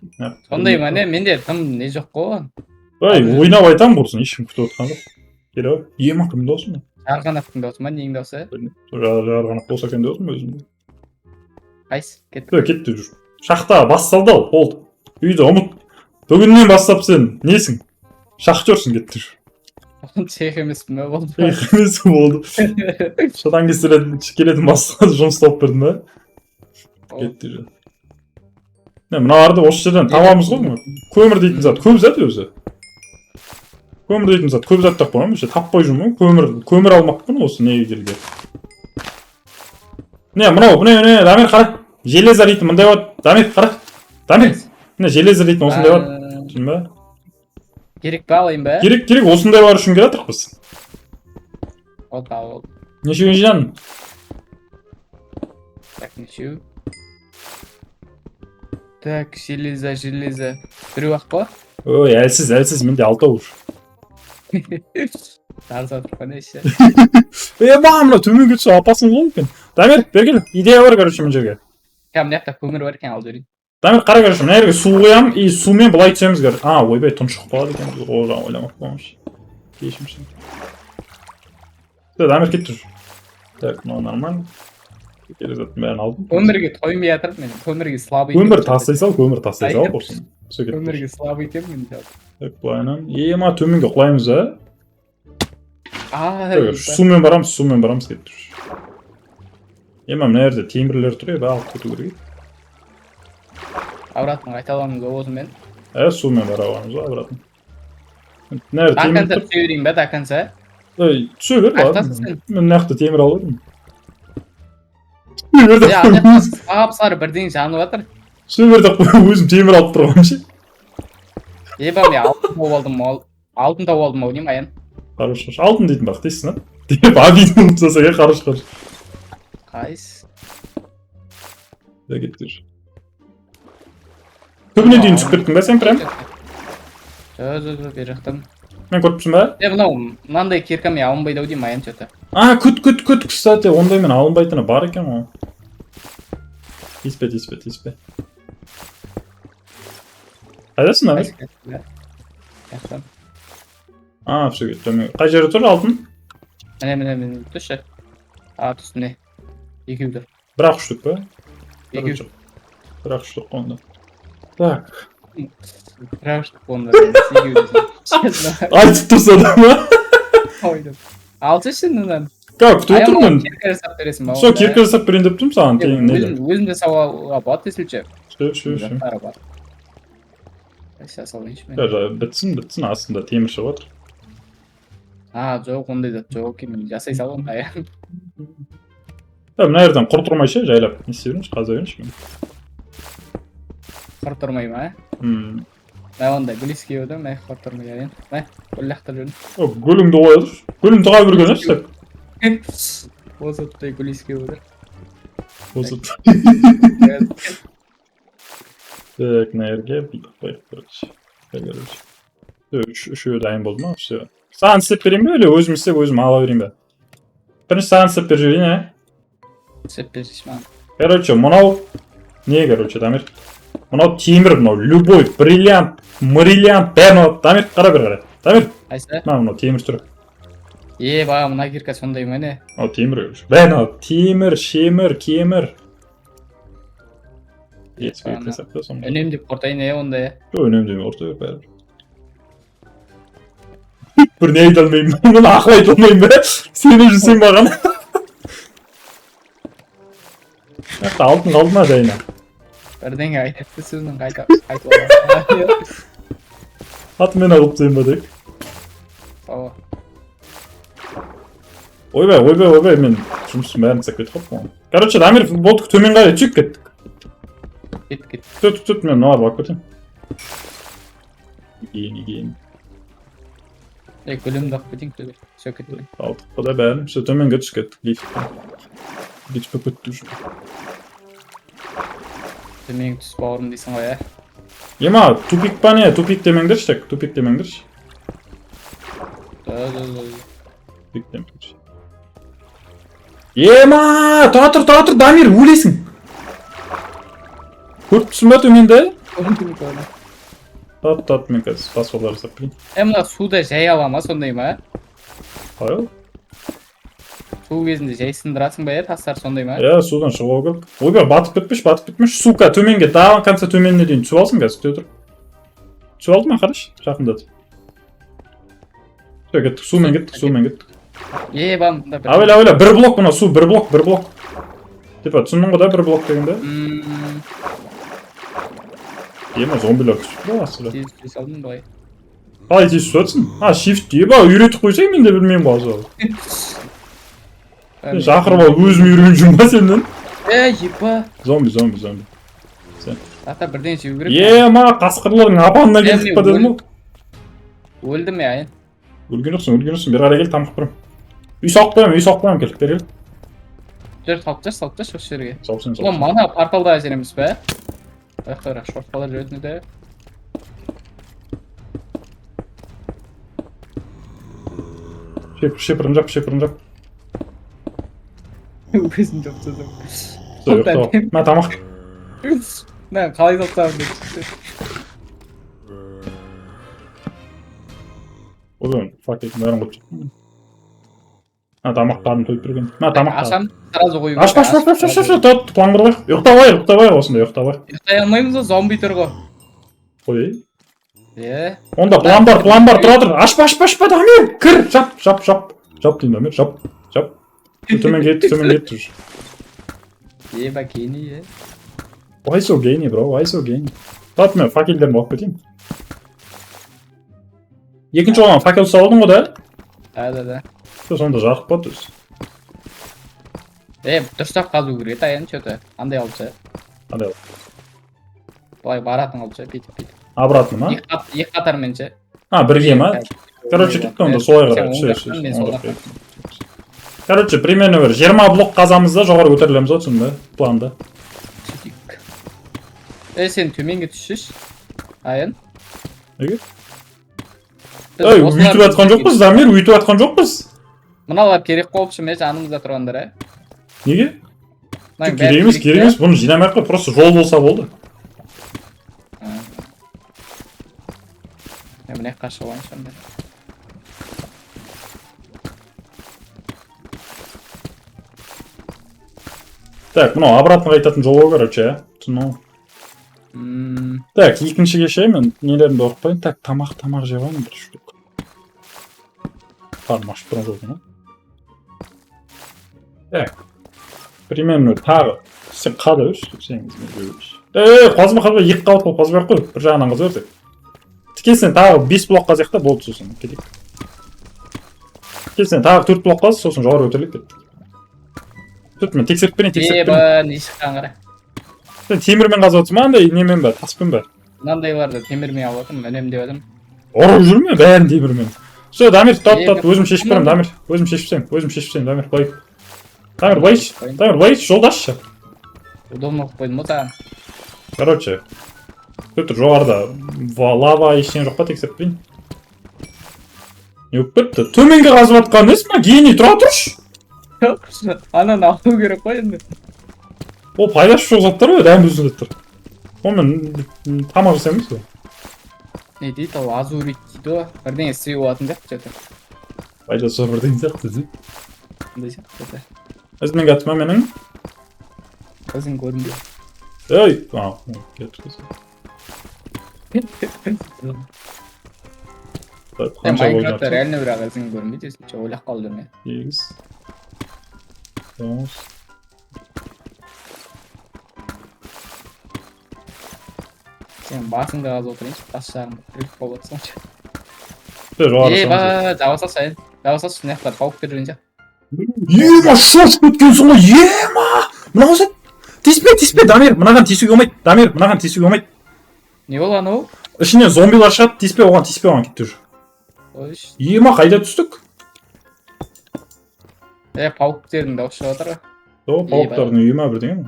Мына жақ Сондай ма, не? Менде тым не жоқ қой. Ой, ойнап айтамын құрсын, ешкім күтіп отқан жоқ. Келе ғой. Ема, кім досым? Жарғанаттың даусы ма, ненің даусы? Жарғанат болса екен деп отырмын өзім. Қайсы? Кеттік. Все, кетті жүр. Шахта басталды ал, болды. Үйді ұмыт. Бүгіннен бастап сен несің? Шахтерсің, кетті жүр. Цех емеспін ба, болды. Цех емес болды. Содан келетін басқа жұмыс тауып бердім ба? Кетті жүр. Не, мыналарды осы жерден табамыз ғой. Көмір дейтін зат көп зат өзі. Көмір дейтін зат көп зат деп қоямын, вообще таппай жүрмін ғой. Көмір, көмір алмақпын осы неге келген. Не, мынау, міне, міне, Дамир, қара. Железо дейтін мындай болады. Дамир, қара. Дамир, міне, железо дейтін осындай болады. Түсіндің ба? Керек па, алайын ба? Керек, керек, осындайлар үшін келе жатырмыз. Болды, ал. Неше күн жинадың? Так, нешеу? Так, железо, железо. Біреу ақ қой. Ой, әлсіз, әлсіз, менде алтау уже. Жарысып жатыр қой, неше? Е, маған мына төменге түсіп апасың ғой екен. Дамир, бері кел. Идея бар, короче, мына жерге. Кә, мына жақта көмір бар екен, алып жіберейін. Дамир, қара, короче, мына жерге су құямын и сумен былай түсеміз, короче. А, ойбай, тұншығып қалады екен. Ол жағын ойламап қалғанмын. Кешірім. Все, Дамир кетті уже. Так, мынау нормально. Керек заттың бәрін алдым. Көмірге тоймай жатырмын мен. Көмірге слабый. Көмір тастай сал, көмір тастай сал, құрсын. Все, кетті. Көмірге слабый екенмін мен жалпы. Так, былайынан. Ема, төменге құлаймыз, а? А, Так, сумен барамыз, сумен барамыз, кетті уже. Ема, мына жерде темірлер тұр, еді, алып кету керек. Обратно қайта аламыз ғой осымен. Ә, сумен бара аламыз ғой обратно. Мына жерде До темір конца тұр. түсе берейін ба, до конца? Ей, түсе бер, ладно. Қаяқтасың сен? Мен мына жақта темір алып едім. Түсе бер Е, деп ана жақта сап-сары бірдеңе жанып жатыр. Түсе бер деп қойып, өзім темір алып тұрғанмын ше. Еба, мен алтын тауып алдым, алтын тауып алдым ау деймін, Аян. Хорош, хорош. Алтын дейтін бақ дейсің, а? Деп обидно болып тастаса, е, хорош, хорош. Қайсы? Да, кетті уже. Түбіне дейін түсіп кеттің ба сен прям? Жоқ, жоқ, жоқ, бер жақтан. Мен көріп тұрсың ба? Е, мынау мынандай киркамен алынбайды ау деймін, Аян, че-то. А, күт, күт, күт, кстати, ондаймен алынбайтыны бар екен ғой. Тиіспе, тиіспе, тиіспе. Қайдасың, Дамир? Қайсы кирка? Жақтан. А, все, кетті төмен. Қай жерде тұр алтын? Міне, міне, міне, түсші. А, түсті, міне. Екеу тұр. Бір ақ штук па? Екеу. Бір ақ штук қой онда. Так. Бір ақ штук онда. Екеу десең. Айтып тұрса да ма? Ой, алшы мынаны. Как, күтіп Аян, отырмын маған мен. кирка жасап бересің ба? Все, онда? кирка жасап берейін деп тұрмын саған, тең неден. Өзім жасауға болады десілші. Все, все, все. Заттары бар. Сейчас алайыншы мен. Бітсін, бітсін, астында темір шығып жатыр. А, жоқ, ондай зат жоқ екен, мен жасай саламын, Аян. Е, мына жерден құр тұрмай ше, жайлап не істей берейінші, қаза берейінші мен. Құр тұрмай ма? Мә, ондай гүл иіскеп отыр, мә, құр тұрмай, Аян. Мә, гүл лақтырып жүрмін. О, гүліңді қоя тұршы. Гүлін тыға берген еш так. Осы оттай гүл иіскеп отыр. Осы. Так, мына жерге бүйтіп қояйық, короче. Так, короче. Все, үшеуі дайын болды ма? Все. Саған істеп берейін бе, или өзім істеп, өзім ала берейін бе? Бірінші саған істеп беріп жіберейін, ә? Істеп берші маған. Короче, мынау не, короче, Дамир? Мынау темір, мынау любой бриллиант, бриллиант бәрін алады. Дамир, қара, бері қарай. Дамир, Қайсы? мына, мынау темір түрі. Е, ба, мына кирка сондай ма, не? Мынау темір, короче. Бәрін алады. Темір, шемір, кемір. Жетіспей Ана. кеткен сияқты сонда. Үнемдеп қортайын, е, онда, е. Жоқ, үнемдемей орта бер бәрібір. Бір не айта алмаймын. Мен ақыл айта алмаймын ба? Сеніп жүрсең маған. Мына жақта алтын қалды ма жайына? Бірдеңе айтады, сөзінің қайта айтып алады. Атымен алып тастайын ба деп. Ооба. Ойбай, ойбай, ойбай, мен жұмыстың бәрін тастап кетіп қалыппын ғой. Короче, Дамир, болдық, төмен қарай түсіп кеттік. Кет, кет. Түт, түт, мен мыналарды алып кетемін. Гений, гений. Е, гүлімді алып кетейін, күлі. Все, кеттім. Алдық па да бәрін. Все, төменге түсіп кеттік лифтпен. Лифт болып кетті уже. Төмен түс, бауырым, дейсің ғой, е. Ема, тупик па, не? Тупик демеңдерші тек, тупик демеңдерші. Да, да, да. Тупик демеңдерші. Ема, тұра тұр, тұра тұр, Дамир, өлесің. Көріп тұрсың ба төменде? Көрдім, көрдім. Тат, тат, мен қазір паспортлар жасап келейін. Е, мына суда жай ала ма, сондай ма? Қалай ол? Су кезінде жай сындырасың ба, е, тастар сондай ма? Иә, судан шығып алу керек. Ойбай, батып кетпеші, батып кетпеші. Сука, төменге, до конца төменіне дейін түсіп алсын қазір, күте тұр. Түсіп алды ма, қарашы, жақындатып. Все, кеттік, сумен кеттік, сумен кеттік. Е, ба, мында бір. Абайла, абайла, бір блок мына су, бір блок, бір блок. Типа, түсіндің ғой да, бір блок дегенде? Ема, зомбилер түсіп тұр ғой астында. Тез түсе салдым былай. Қалай тез түсіп жатсың? А, shift, еба, үйретіп қойсаң, мен де білмеймін ғой азы. Мен- Шақырып алып өзім үйреніп жүрмін ба сенен? Е, еба. Зомби, зомби, зомби. Ата, бірдеңе жеу керек. Ема, қасқырлардың апанына Е, келдік мен па дедім ғой. Өлдім, е, айын. Өлген жоқсың, өлген жоқсың. Бері қарай кел, тамақ беремін. Үй салып қоямын, үй салып қоямын, кел, бері кел. Жүр, салып тасташы, салып тасташы осы жерге. Салып сен, Ulan, салып сен. мана порталдағы жер емес пе? Аяқтар шортқалар жүретін еді. Шепірін жап, шепірін жап. Өзім жап тастадым. Все, ұйықтап ал. Мә, тамақ. Мә, қалай салып тастадым деп. Ойбай, фак, бәрін қойып жаттым. Мә, тамақ, қарным тойып тұр екен. Мә, тамақ. Ашам, сразу қою. Ашпа, ашпа, ашпа, ашпа, ашпа, тот, план құрып алайық. Ұйықтап алайық, ұйықтап алайық, осында ұйықтап алайық. Ұйықтай алмаймыз ғой, зомби тұр ғой. Қой. Е, Онда план бар, план бар, тұра тұр. Ашпа, ашпа, ашпа, Дамир, кір, жап, жап, жап. Жап деймін, Дамир, жап, жап. Төмен кетті, төмен кетті уже. Еба, гений, е. Why so гений, bro? Why so гений? Тат, мен факелдерімді алып кетейін. Екінші оған факел ұстап алдың ғой да? Да, да, да. Все, сонда жарық болады өзі. Е, дұрыстап қазу керек еді, аян, че-то. Андай алып ше. Қандай ол? Былай баратын алып ше, бүйтіп, бүйтіп. Обратно ма? Екі қатармен ше. А, бірге ма? Короче, кеттік онда солай қарай. Сен Все, оң все, жақтан, мен оң сол жаққа жақтан. кеттім. Короче, примерно бір 20 блок қазамыз да, жоғары көтерілеміз ғой, түсіндің бе? Планда. Сөйтейік. Е, сен төменге түсшіші. Аян. Неге? Біз Ей, осылар өйтіп жатқан жоқпыз, Дамир, өйтіп жатқан жоқпыз. Мыналар керек қой, в общем, е, жанымызда тұрғандар, е. Неге? Мынаның бәрі Керек емес, керек керек емес, бұны жинамай ақ қой, просто жол болса болды. Е, мына жаққа шығып алайыншы онда. Так, мынау обратно қайтатын жол ғой, короче, иә. Түсіндің ғой. Так, екінші кеше мен нелерімді оқып қояйын. Так, тамақ жеп алайын бір штук. Қарным ашып тұрған жоқ екен, ғой. Так. Примерно тағы сен қада берші, сен мен жей берші. Ей, қазба, қазба, екі қабат қылып қазбай ақ қой, бір жағынан қаза бер тек. Тікесінен тағы 5 блок қазайық та, болды, сосын кетейік. Тікесінен тағы 4 блок қаз, сосын жоғары көтеріліп кеттік. Төрт, мен тексеріп берейін, тексеріп берейін. Еба, не шыққан, қара. Сен темірмен қазып отырсың ба, андай немен бе, таспен бе? Мынандайларды темірмен алып жатырмын, үнемдеп жатырмын. Ұрып жүрме бәрін темірмен. Все, Дамир, тат, тат, Е, өзім шешіп беремін, Дамир. Өзім шешіп тастаймын, өзім шешіп тастаймын, Дамир, былай. Дамир, былай, Дамир, былай, жолдасшы. Удобно қылып қойдым ғой саған. Короче, Тұр, жоғарыда лава ештеңе жоқ па, тексеріп көрейін. Не болып кетті? Төменге қазып жатқан несі мына, гений, тұра тұршы. Ананы алу керек қой енді. Ол пайдасы жоқ заттар ғой, дәм үзетін заттар. Онымен тамақ жасаймыз ғой. Не дейді ол, азурит дейді ғой, бірдеңе істеуге болатын сияқты че то. Пайдасы жоқ бірдеңе сияқты десе. Андай сияқты че то. Ізімнен кетті ма менің? Ізің көрінбей. Ей, а, кетті. Так, Е, қанша болып Майнкрафтта жатыр? реально бірақ ізің көрінбейді, если че, ойлап қалдым мен. 8, 9. Сен басыңды қазып отырайыншы, бас жағын кіріп болып жатсың. Жоғары Е, шығамыз. ба, жаба салшы, айын. Жаба салшы, мына жақта паук жүрген сияқты. Ема, шошып кеткенсің ғой, ема! Мынау зат. Тиіспе, тиіспе, Дамир, мынаған тиісуге болмайды. Дамир, мынаған тиісуге болмайды. Не ол анау? Ішінен зомбилар шығады, тиіспе оған, тиіспе оған, кетті уже. Ой, Ема, қайда түстік? Е, пауктердің дауысы шығып жатыр ғой. О, пауктардың үйі ма, бірдеңе ме?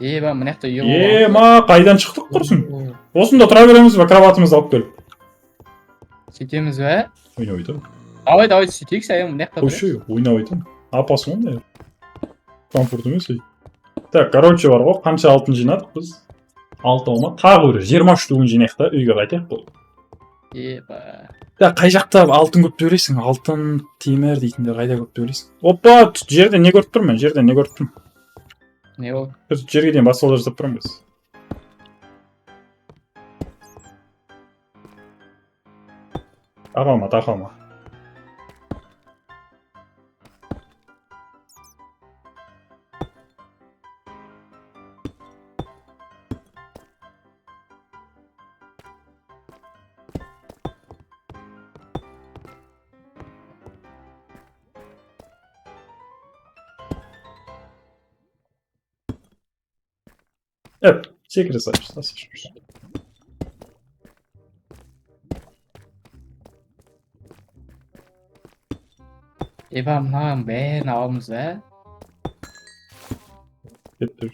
Е, ба, мына жақта үй болған. Ема, қайдан шықтық құрсын? Осында тұра береміз ба, кроватымызды алып келіп? Сөйтеміз бе? Ойнап айтамын. Давай, давай, сөйтейікші, айын, мына жақта тұрайық. Қойшы, ойнап айтамын. Апасы ғой мына. Комфорт емес ей. Так, короче, бар ғой, қанша алтын жинадық біз? Алты алма, тағы бір 23 штугін жинайық та, үйге қайтайық бұл. Е, ба. Так, қай жақта алтын көп деп ойлайсың? Алтын, темір дейтіндер қайда көп деп ойлайсың? Опа, жерде не көріп тұрмын мен? Жерде не көріп тұрмын? Не ол? Біз жерге дейін бастаулар жасап тұрмын біз. Тақалма, тақалма. Evet, секіре салшы. Е, ба, мынаның бәрін аламыз ба? Кетті.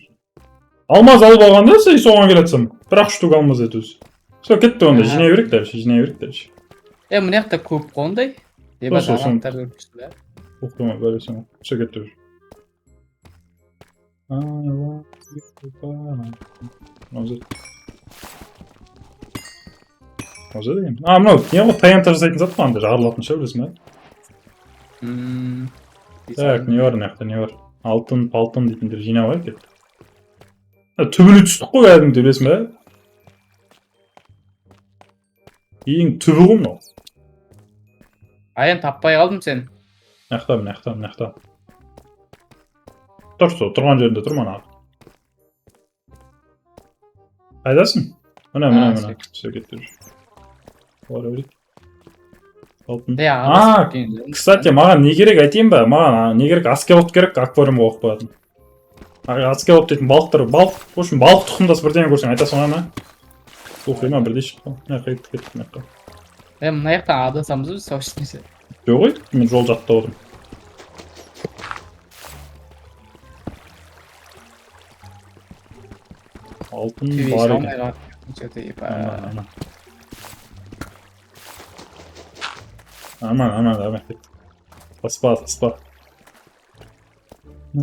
Алмаз алып алғанда сен соған келатсам, бір ақ штук алмаз еді өзі. Все, кетті онда, Аха. жинай берейік дальше, жинай берейік дальше. Е, мына жақта көп қой ондай. Е, ба, Сол, сол, дағанттар көріп тұрсың ба? Оқымай, бәрі. Все, кетті уже. Мынау зат. Мынау зат деген. А, мынау не ғой, ТНТ жасайтын зат қой, анда жарылатын ше, білесің ба? Так, не бар мына жақта, не бар? Алтын, палтын дейтіндер жинап алайық кеттік. Түбіне түстік қой кәдімгідей, білесің ба? Ең түбі ғой мынау. Аян, таппай қалдым сен. Мына жақта, мына жақта, мына жақта. Тұр, сол, тұрған жерінде тұр мана. Қайдасың? Міне, міне, А, міне. Все, кетті уже. Бара берейік. Алтын. Е, А, адасып кеткен. Кстати, маған не керек айтайын ба? Маған не керек? Аскелот керек, аквариумға қойып қоятын. Аскелот дейтін балықтар, балық, в общем, балық тұқымдас бірдеңе көрсең айтасың ғой ма? Оқи ма, бірдей шықты. Мына жаққа кеттік, кеттік, мына жаққа. Е, мына жақтан адасамыз біз, вообще. Жоқ ой, мен жол жаттап отырмын. Алтын Төбе бар салмай екен. қалып че-то, еба. Ана, ана. Аман, аман, аман. Таспа, таспа. О,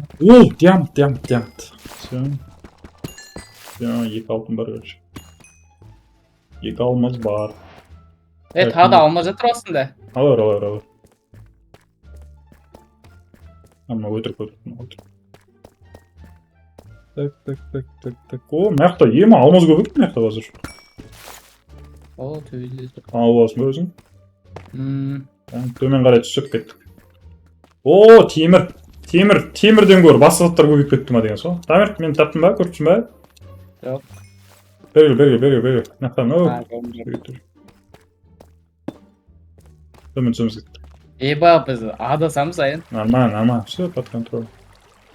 диамант, диамант, диамант. Все. Все, екі алтын бар, короче. Екі алмаз бар. Е, тағы да алмаз жатыр астында. Ала бер, ала бер, ала бер. А, мынау өтірік, өтірік, мынау өтірік. Так, так, так, так, так. О, мына жақта ема, алмаз көп екен мына жақта қазір. О, төбеде тұр. Алып аласың ба өзің? Төмен қарай түсіп кеттік. О, темір. Темір, темірден гөрі басқа заттар көбейіп кетті ма деген сол. Дамир, мен таптым ба, көріп тұрсың ба? Жоқ. Бері, бері, бері, бері. Мына жақтан, о, А, көрдім, көрдім. бері тұр. Төмен түсеміз кеттік. Еба, біз адасамыз, аян. Нормально, нормально, все под контролем.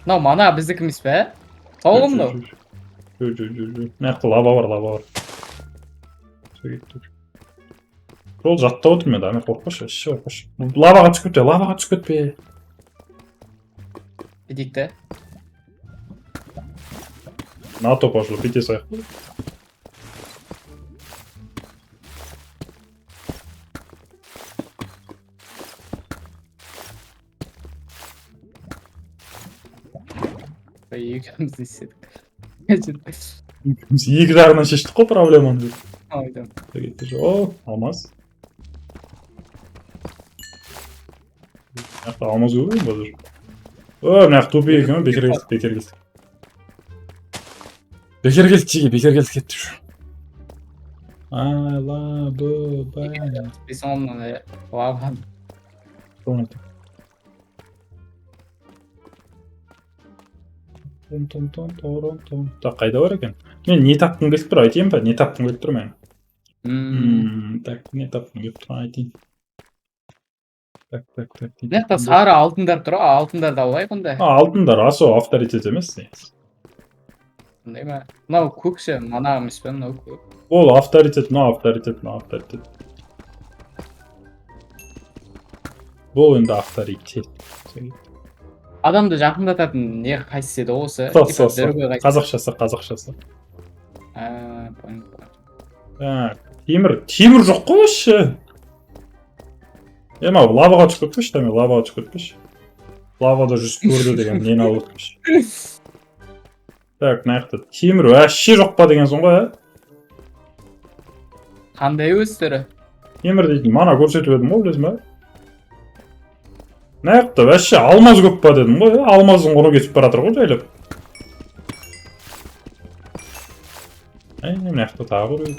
Мынау мана біздікі емес пе? Тау ғой мынау. Жүр, жүр, жүр, жүр. Мына жақта лава бар, лава бар. Все, кеттік. Жол жаттап отырмын мен, Дамир, қорықпашы, вообще қорықпашы. Лаваға түсіп кетпе, лаваға түсіп кетпе. Бүйтейік те. На то пошло, бүйте салайық. Екеуміз не істедік? Екеуміз екі жағынан шештік қой проблеманы. Ойдам. Кетті. О, алмаз. Мына жақта алмаз көп екен қазір. О, мына жақ тупик екен ғой, бекер келдік, бекер келдік. Бекер келдік, жеге, бекер келдік, кеттік уже. Ай, ла, б, б. Дейсің ғой мынандай лава. Соны айтамын. Том том том тором том. Так, қайда бар екен? Мен не тапқым келіп тұр, айтайын ба? Не тапқым келіп тұр мен? Так, не тапқым келіп тұр, айтайын. Так, так, так. Не Мына жақта тапқым келіп- сары алтындар тұр ғой, алтындарды алайық онда. А, алтындар асо авторитет емес негізі. Сондай ма? Мынау көк ше, мана емес пе, мынау көк. Ол авторитет, мынау авторитет, мынау авторитет. Бұл енді авторитет. Адамды жақындататын не, қайсысы еді осы? Со, Типа со, со. дөрбе қайсысы? Қазақшасы, қазақшасы. А, понял, понял. Так, темір, темір жоқ қой вообще. Е, мынау лаваға түсіп кетпеші, там лаваға түсіп кетпеші. Лавада жүзіп көрді деген нені алып өтпеші. Так, мына жақта темір вообще жоқ па деген соң ғой, ә? Қандай өз түрі? Темір дейтін, мана көрсетіп едім ғой, білесің ба? Мына жақта вообще алмаз көп па дедім ғой, ә? Алмаздың құны кетіп бара жатыр ғой жайлап. Әй, мына жақта тағы бір үй.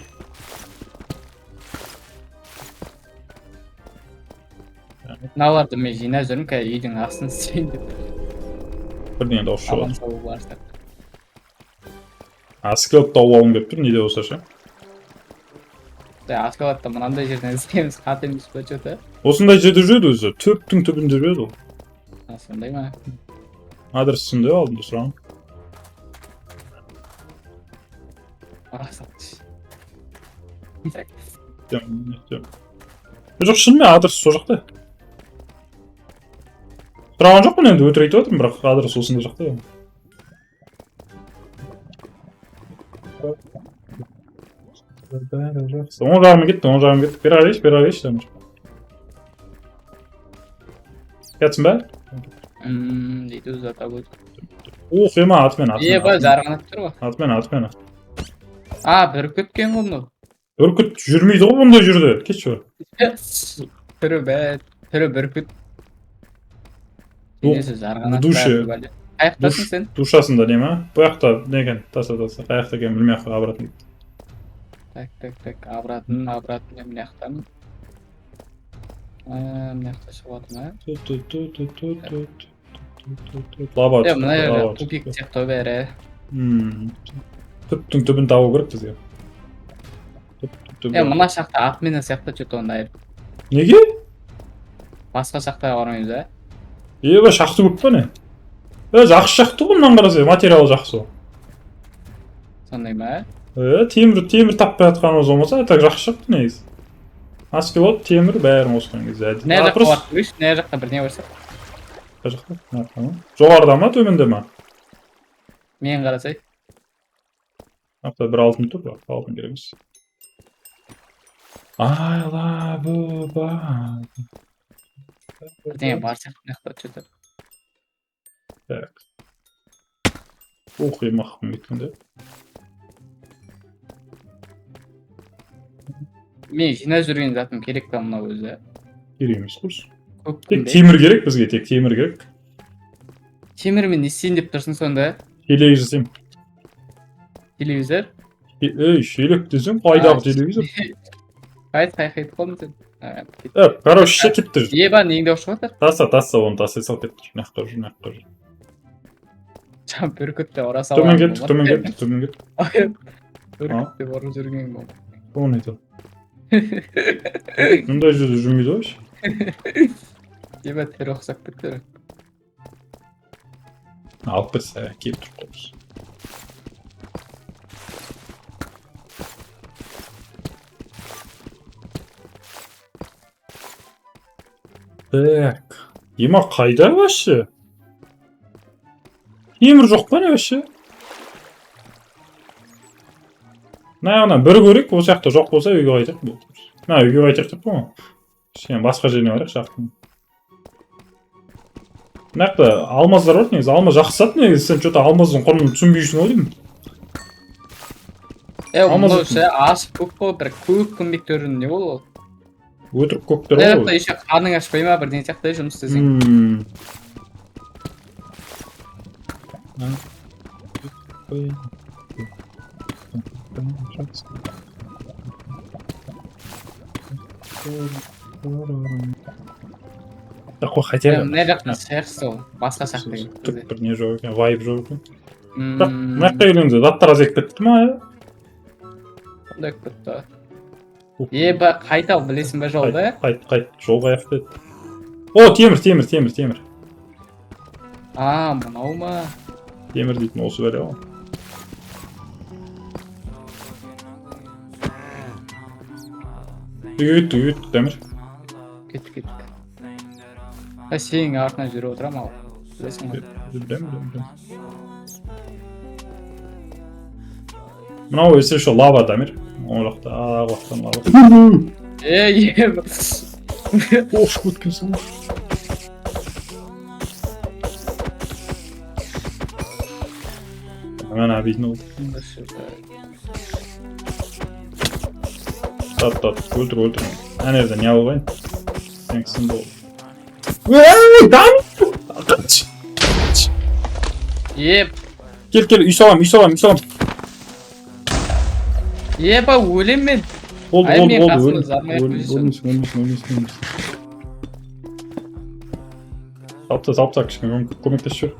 Мыналарды мен жинап жүрмін, қазір үйдің астын істейін деп. Бірдеңе дауыс шығып Аман жатыр. сау барсақ. А, скелет тауып алғым келіп тұр, не де болса ше. Аскалатта мынандай жерден іздейміз, қате емес па че-то? Осындай жерде жүреді өзі, түптің түбінде жүреді ол. А, сондай ма? Адрес түсінде алдында сұрағым. Арасат. Так. Жоқ, шынымен адрес сол жақта. Сұраған жоқпын енді, өтірік айтып отырмын, бірақ адрес осындай жақта. Бәрі жақсы. Оң жағымен кетті, оң жағымен кетті. Бері қарайшы, бері қарайшы, Дамир. Кетсің бе? Дейді ұзата көз. Ух, ема, атымен, атымен. Еба, Атымен, жарғанат тұр ғой. атымен, атымен. А, бүркіт екен ғой мынау. Бүркіт жүрмейді ғой бұндай жерде. Кетші. Түрі бә, түрі бүркіт. Денесі жарғанат. Душе. Бәрі бәле. Қаяқтасың сен? Душасында не ма? Бұл жақта не екен? Таса, таса. Қай жақта екенін білмей ақ қой, обратно. Так, так, так, обратно, обратно, мына жақтан. Мына жақта шығып жатыр ма? Ту ту ту ту ту ту ту ту ту. Лава Е, түсіп мына кетті, жерде лава түсіп тупик кетті. сияқты бәрі. Түптің түбін табу керек бізге. Түптің түбі. Е, мына жақта отмена сияқты че-то ондай. Неге? Басқа жақта бармаймыз, ә? Еба, шақты көп па не? Е, жақсы шақты ғой мынаны қараса, материалы жақсы ғой. Сондай ма? Е, темір, темір таппай жатқанымыз болмаса, так жақсы шықты негізі. Аскелот, темір бәрін қосқан кезде. Әділ. Мына А, жаққа просто барып көрейікші, мына жақта бірдеңе бар сияқты. қай жақта? Мына жақта ма? Жоғарыда ма, төменде ма? Мен қарасай. Мына жақта бір алтын тұр, бірақ алтын керек емес. I love you, bye. Бірдеңе бар сияқты мына жақта че-то. Так. Ух, емақым кеткенде. Мен жинап жүрген затым керек па мынау өзі? Керек емес қой. Көк Тек күнде. темір керек бізге, тек темір керек. Темірмен не істейін деп тұрсың сонда? Телевизор жасаймын. Телевизор? Ей, шелек десең, қайдағы телевизор? Қайт, қай қайтып қалдың сен? А, кет. Е, короче, кетті. Еба, неңді ұшып жатыр? Таста, таста, оны тастай сал, кетті. Мына жақта жүр, мына жақта жүр. Жан бүркіт деп ұра Төмен салған. кеттік, төмен кеттік, төмен кеттік. Бүркіт деп ұрып жүрген бол. Оны айтамын. Мұндай жерде жүрмейді ғой вообще. Еба, тері ұқсап кетті. Алып кетсе, келіп тұрып қалыппыз. Так. Ема қайда вообще? Темір жоқ па не вообще? Мына жағынан бір көрейік, осы жақта жоқ болса, үйге қайтайық болды. Мына үйге қайтайық деп қой. Кішкене басқа жеріне барайық, жақтың. Мына жақта алмаздар бар негізі, алмаз жақсы зат негізі. Сен че-то алмаздың құнын түсінбейсің ғой деймін. Е, Алмаз мынау дейтін. ше, ашық көк қой, бір көк көмбектері не ол ол? Өтірік көктер Мына ғой. жақта еще қарның ашпай ма, бірдеңе сияқты жұмыс істесең. Так қой, хотя Е, бы. Мына жақтан шығарсыз ол, басқа жақта. Түк бір не жоқ екен, вайб жоқ екен. Бірақ мына жаққа келгенде заттар азайып кетті ма, иә? Сондай болып кетті. Еба, қайта ал, білесің ба жолды? Қайт, қайт, қайт, жол қаяқта еді? О, темір, темір, темір, темір. А, мынау ма? Темір дейтін осы бәле ғой. Үйге кеттік, үйге кеттік, Дамир. Кеттік, кеттік. А, сенің артынан жүріп отырамын ал. Білесің ғой. Білемін, білемін, білемін. Мынау, если что, лава, Дамир. Оң жақта, ақ жақтан лава. Е, еба. Ош, өткенсің ғой. Міне, обидно болды. Тат, тат, өлтір, өлтір. Ана жерде не алып алайын? Сен сынды бол. Ей, Дамир! Қаш! Еп, Кел, кел, үй салам, үй салам, үй салам. еба, өлем мен. Болды, Ай, болды, мен болды, қасымда өлмейсің, зармай қойсам. өлмейсің, өлмейсің, өлмейсің, өлмейсің. Салып та, салып та, кішкене көмектесіп жібер.